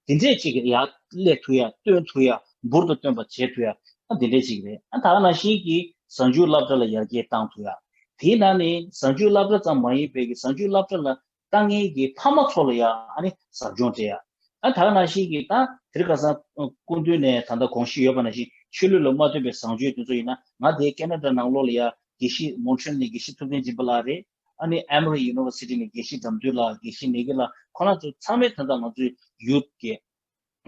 དེ་འདྲས་ཅིག་ཡར་སླེབས་ཐུབ་ཡ་བཏོན་ཐུབ་ཡ་འབུར་དུ་བཏོན་པ་བྱེད་ཐུབ་ཡ་ཨ་དེ་འདྲས་ཅིག་རེད། ཨ་ད་ག་ནང་བཞིན་གྱི་གཟའ་མཇུག་སློབ་གྲྭ་ལ་ཡར་རྒྱས་བཏང་ཐུབ་ཡ། དེའི་ནང་ནས་གཟའ་མཇུག་སློབ་གྲྭ་ཙམ་མ་ཡིན་པའི་གི་གཟའ་མཇུག་སློབ་གྲྭ་ལ་ལྟ་མཁན་གྱི་ཕ་མ་ཚོ་ལ་ཡང་ཨ་ནི་ཟབ་སྦྱོང་སྤྲད་ཡ། ཨ་ད་ག་ནང་བཞིན་གྱི་ད་དེ་རིང་ཁ་སང་སྐུ་མདུན་ནས་ད་ལྟ་དགོངས་གཞི་ཡོད་པ་ནང་བཞིན་ཆོས་ལུགས་ལ་མ་ལྟོས་པའི་བཟང་སྤྱོད་དེ་ཚོ་ཡིན་ན་ང་དེ་ཀེ་ན་ཌ་ནང་ལོགས་ལ་ཡ་དགེ་བཤེས་མོན་ཊི་ནས་དགེ་བཤེས་ཐུབ་བསྟན་སྦྱིན་པ་ལགས་རེད། ཨ་ནི་ཨེ་མོ་རི་ཡུ་ནི་ཝར་སི་ཊི་ནས་དགེ་བཤེས་དགྲ་འདུལ་ལགས། དགེ་བཤེས་ནེ་གི་ལགས། ཁོང་རྣམ་ཚོ་ཚང་མས་ད་ལྟ་ང་ཚོའི་ཡུ་ཐི་གི་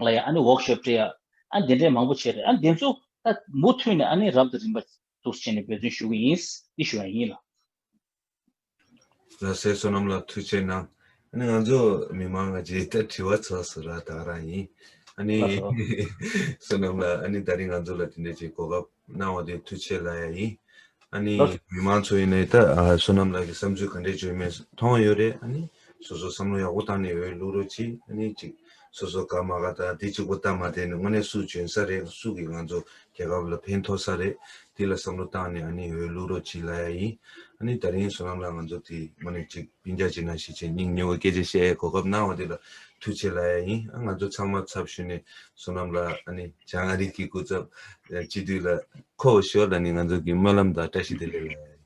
ལ་ཡ་ཨ་ནི་ཝོག་ཤོབ་སྤྲད་ཡ། ཨ་འདི་འདྲའི་མང་པོ་བྱས་རེད། ཨ་འདི་ཚོ་ད་མུ་མཐུད་ནས་ཨ་ནི་རབ་དང་རིམ་པ་འདུག་སེ་བྱས་ནས་འབད་བརྩོན་ཞུ་གི་ཡིན་འདི་ཞུ་ཡ་ཡིན་ལགས། ལགས་སེ་བསོད་ནམས་ལགས་ཐུགས་རྗེ་གནང་། ཨ་ནི་ང་ཚོ་མི་མང་ང་ཅིག་ད་དྲི་བ་ཚོགས་སུ་ར་ད་ག་རང་ཡིན། ཨ་ནི་ལགས་སོ། བསོད་ནམས་ལགས་ཨ་ནི་ད་རིང་ང་ཚོ་ལ་དེ་འདྲ་ཅིག་གོ་སྐབས་གནང་བ་དེ་ཐུགས་རྗེ་ལབ་ཡ་ཡིན། ཨ་ནི་ལགས་སོ། མི་མང་ཚོ་ཡིན་ནའི་ད་ཨ་བསོད་ནམས་ལགས་ཀྱི་བསམ་ཚུལ་ག་འདྲས་བརྗོད་མེད་མཐོང་ཡོད་རེད། ཨ་ནི་སོ་སོ་བསམ་བློ་ཡག་པོ་བཏང་ནས་འོས་བླུག་རོགས་གྱིས། ཨ་ནི་ཅིག་སོ་སོ་དགའ་མ་དགའ་ད་དེ་གཅིག་པོ་ལྟ་མ་བསྡད་ནས་དངོས་གནས་སུ་འཇོན་ས་རེད། སུ་གིས་ང་ཚོ་རྒྱལ་ཁབ་ལ་ཕན་ཐོགས་ས་རེད། དེ་ལ་བསམ་བློ་བཏང་ནས་ཨ་ནི་འོས་བླུག་རོགས་གྱིས་ལབ་ཡ་ཡིན། ཨ་ནི་ད་རིང་བསོད་ནམས་ལགས་ང་ཚོ་དེ་དངོས་གནས་ཅིག་སྤུན་ཀྱག་ཅིག་ནང་བཞིན་ཅིག་སྙིང་ཉེ་བའི་སྐད་ཆ་བཤད་ཡའི་གོ་སྐབས་གནང་བ་དེ་ལ་ཐུགས་རྗེ་ལབ་ཡ་ཡིན། ཨ་ང་ཚོ་ཚང་མ་ཚབ་ཞུས་ནས་བསོད་ནམས་ལགས་ཨ་ནི་བྱང་ཨ་རི་གི་སྐུ་ཚབ་སྤྱི་འཐུས་ལ་ཁོ་བོ་ཞོར་ལ་ནི་ང་ཚོ་གི་སྨོན་ལམ་དང་བཀྲ་ཤིས་བདེ་ལེགས་ལབ་ཡ་ཡིན།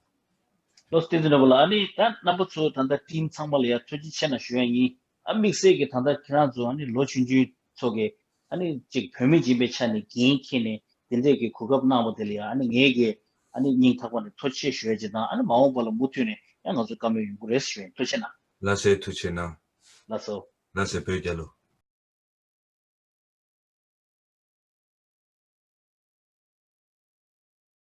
ལོ་སྟེ་ཚུ་ནོ་བ་ལ་ཨ་ནི་ད་རྣམ་པ་ཚོ་ད་ལྟ་ཊིམ་ཚང་མ་ལ་ཡ་ཐུགས་རྗེ་ཆེ་གནང་ཞུ་ཡ་ཡིན། ཨ་དམིགས་བསལ་གྱི་ད་ལྟ་ཁྱེད་རང་ཚོ་ཨ་ནི་ལོ་ཆུང་ཆུང་ཚོ་གི་ཨ་ནི་ཅིག་བོད་མི་ཡིན་པའི་ཆ་ནས་འགན་འཁྱེར་ནས་དེ་འདྲས་ཀྱི་གོ་སྐབས་གནང་བ་དེ་ལ་ཡ་ཨ་ནི་ངས་ཀྱི་ཨ་ནི་སྙིང་ཐག་པ་ནས་ཐུགས་རྗེ་ཆེ་ཞུ་ཡ་ཅིག་དང་། ཨ་ནི་མ་འོངས་པ་ལ་མུ་མཐུད་ནས་ཡང་ང་ཚོ་བཀའ་མོལ་ཡོང་གི་རེད་ཞུ་ཡ་ཡིན། ཐུགས་རྗེ་གནང་། ལགས་སེ་ཐུགས་རྗེ་གནང་། ལགས་སོ། ལགས་སེ་བོད་རྒྱལ་ལོ།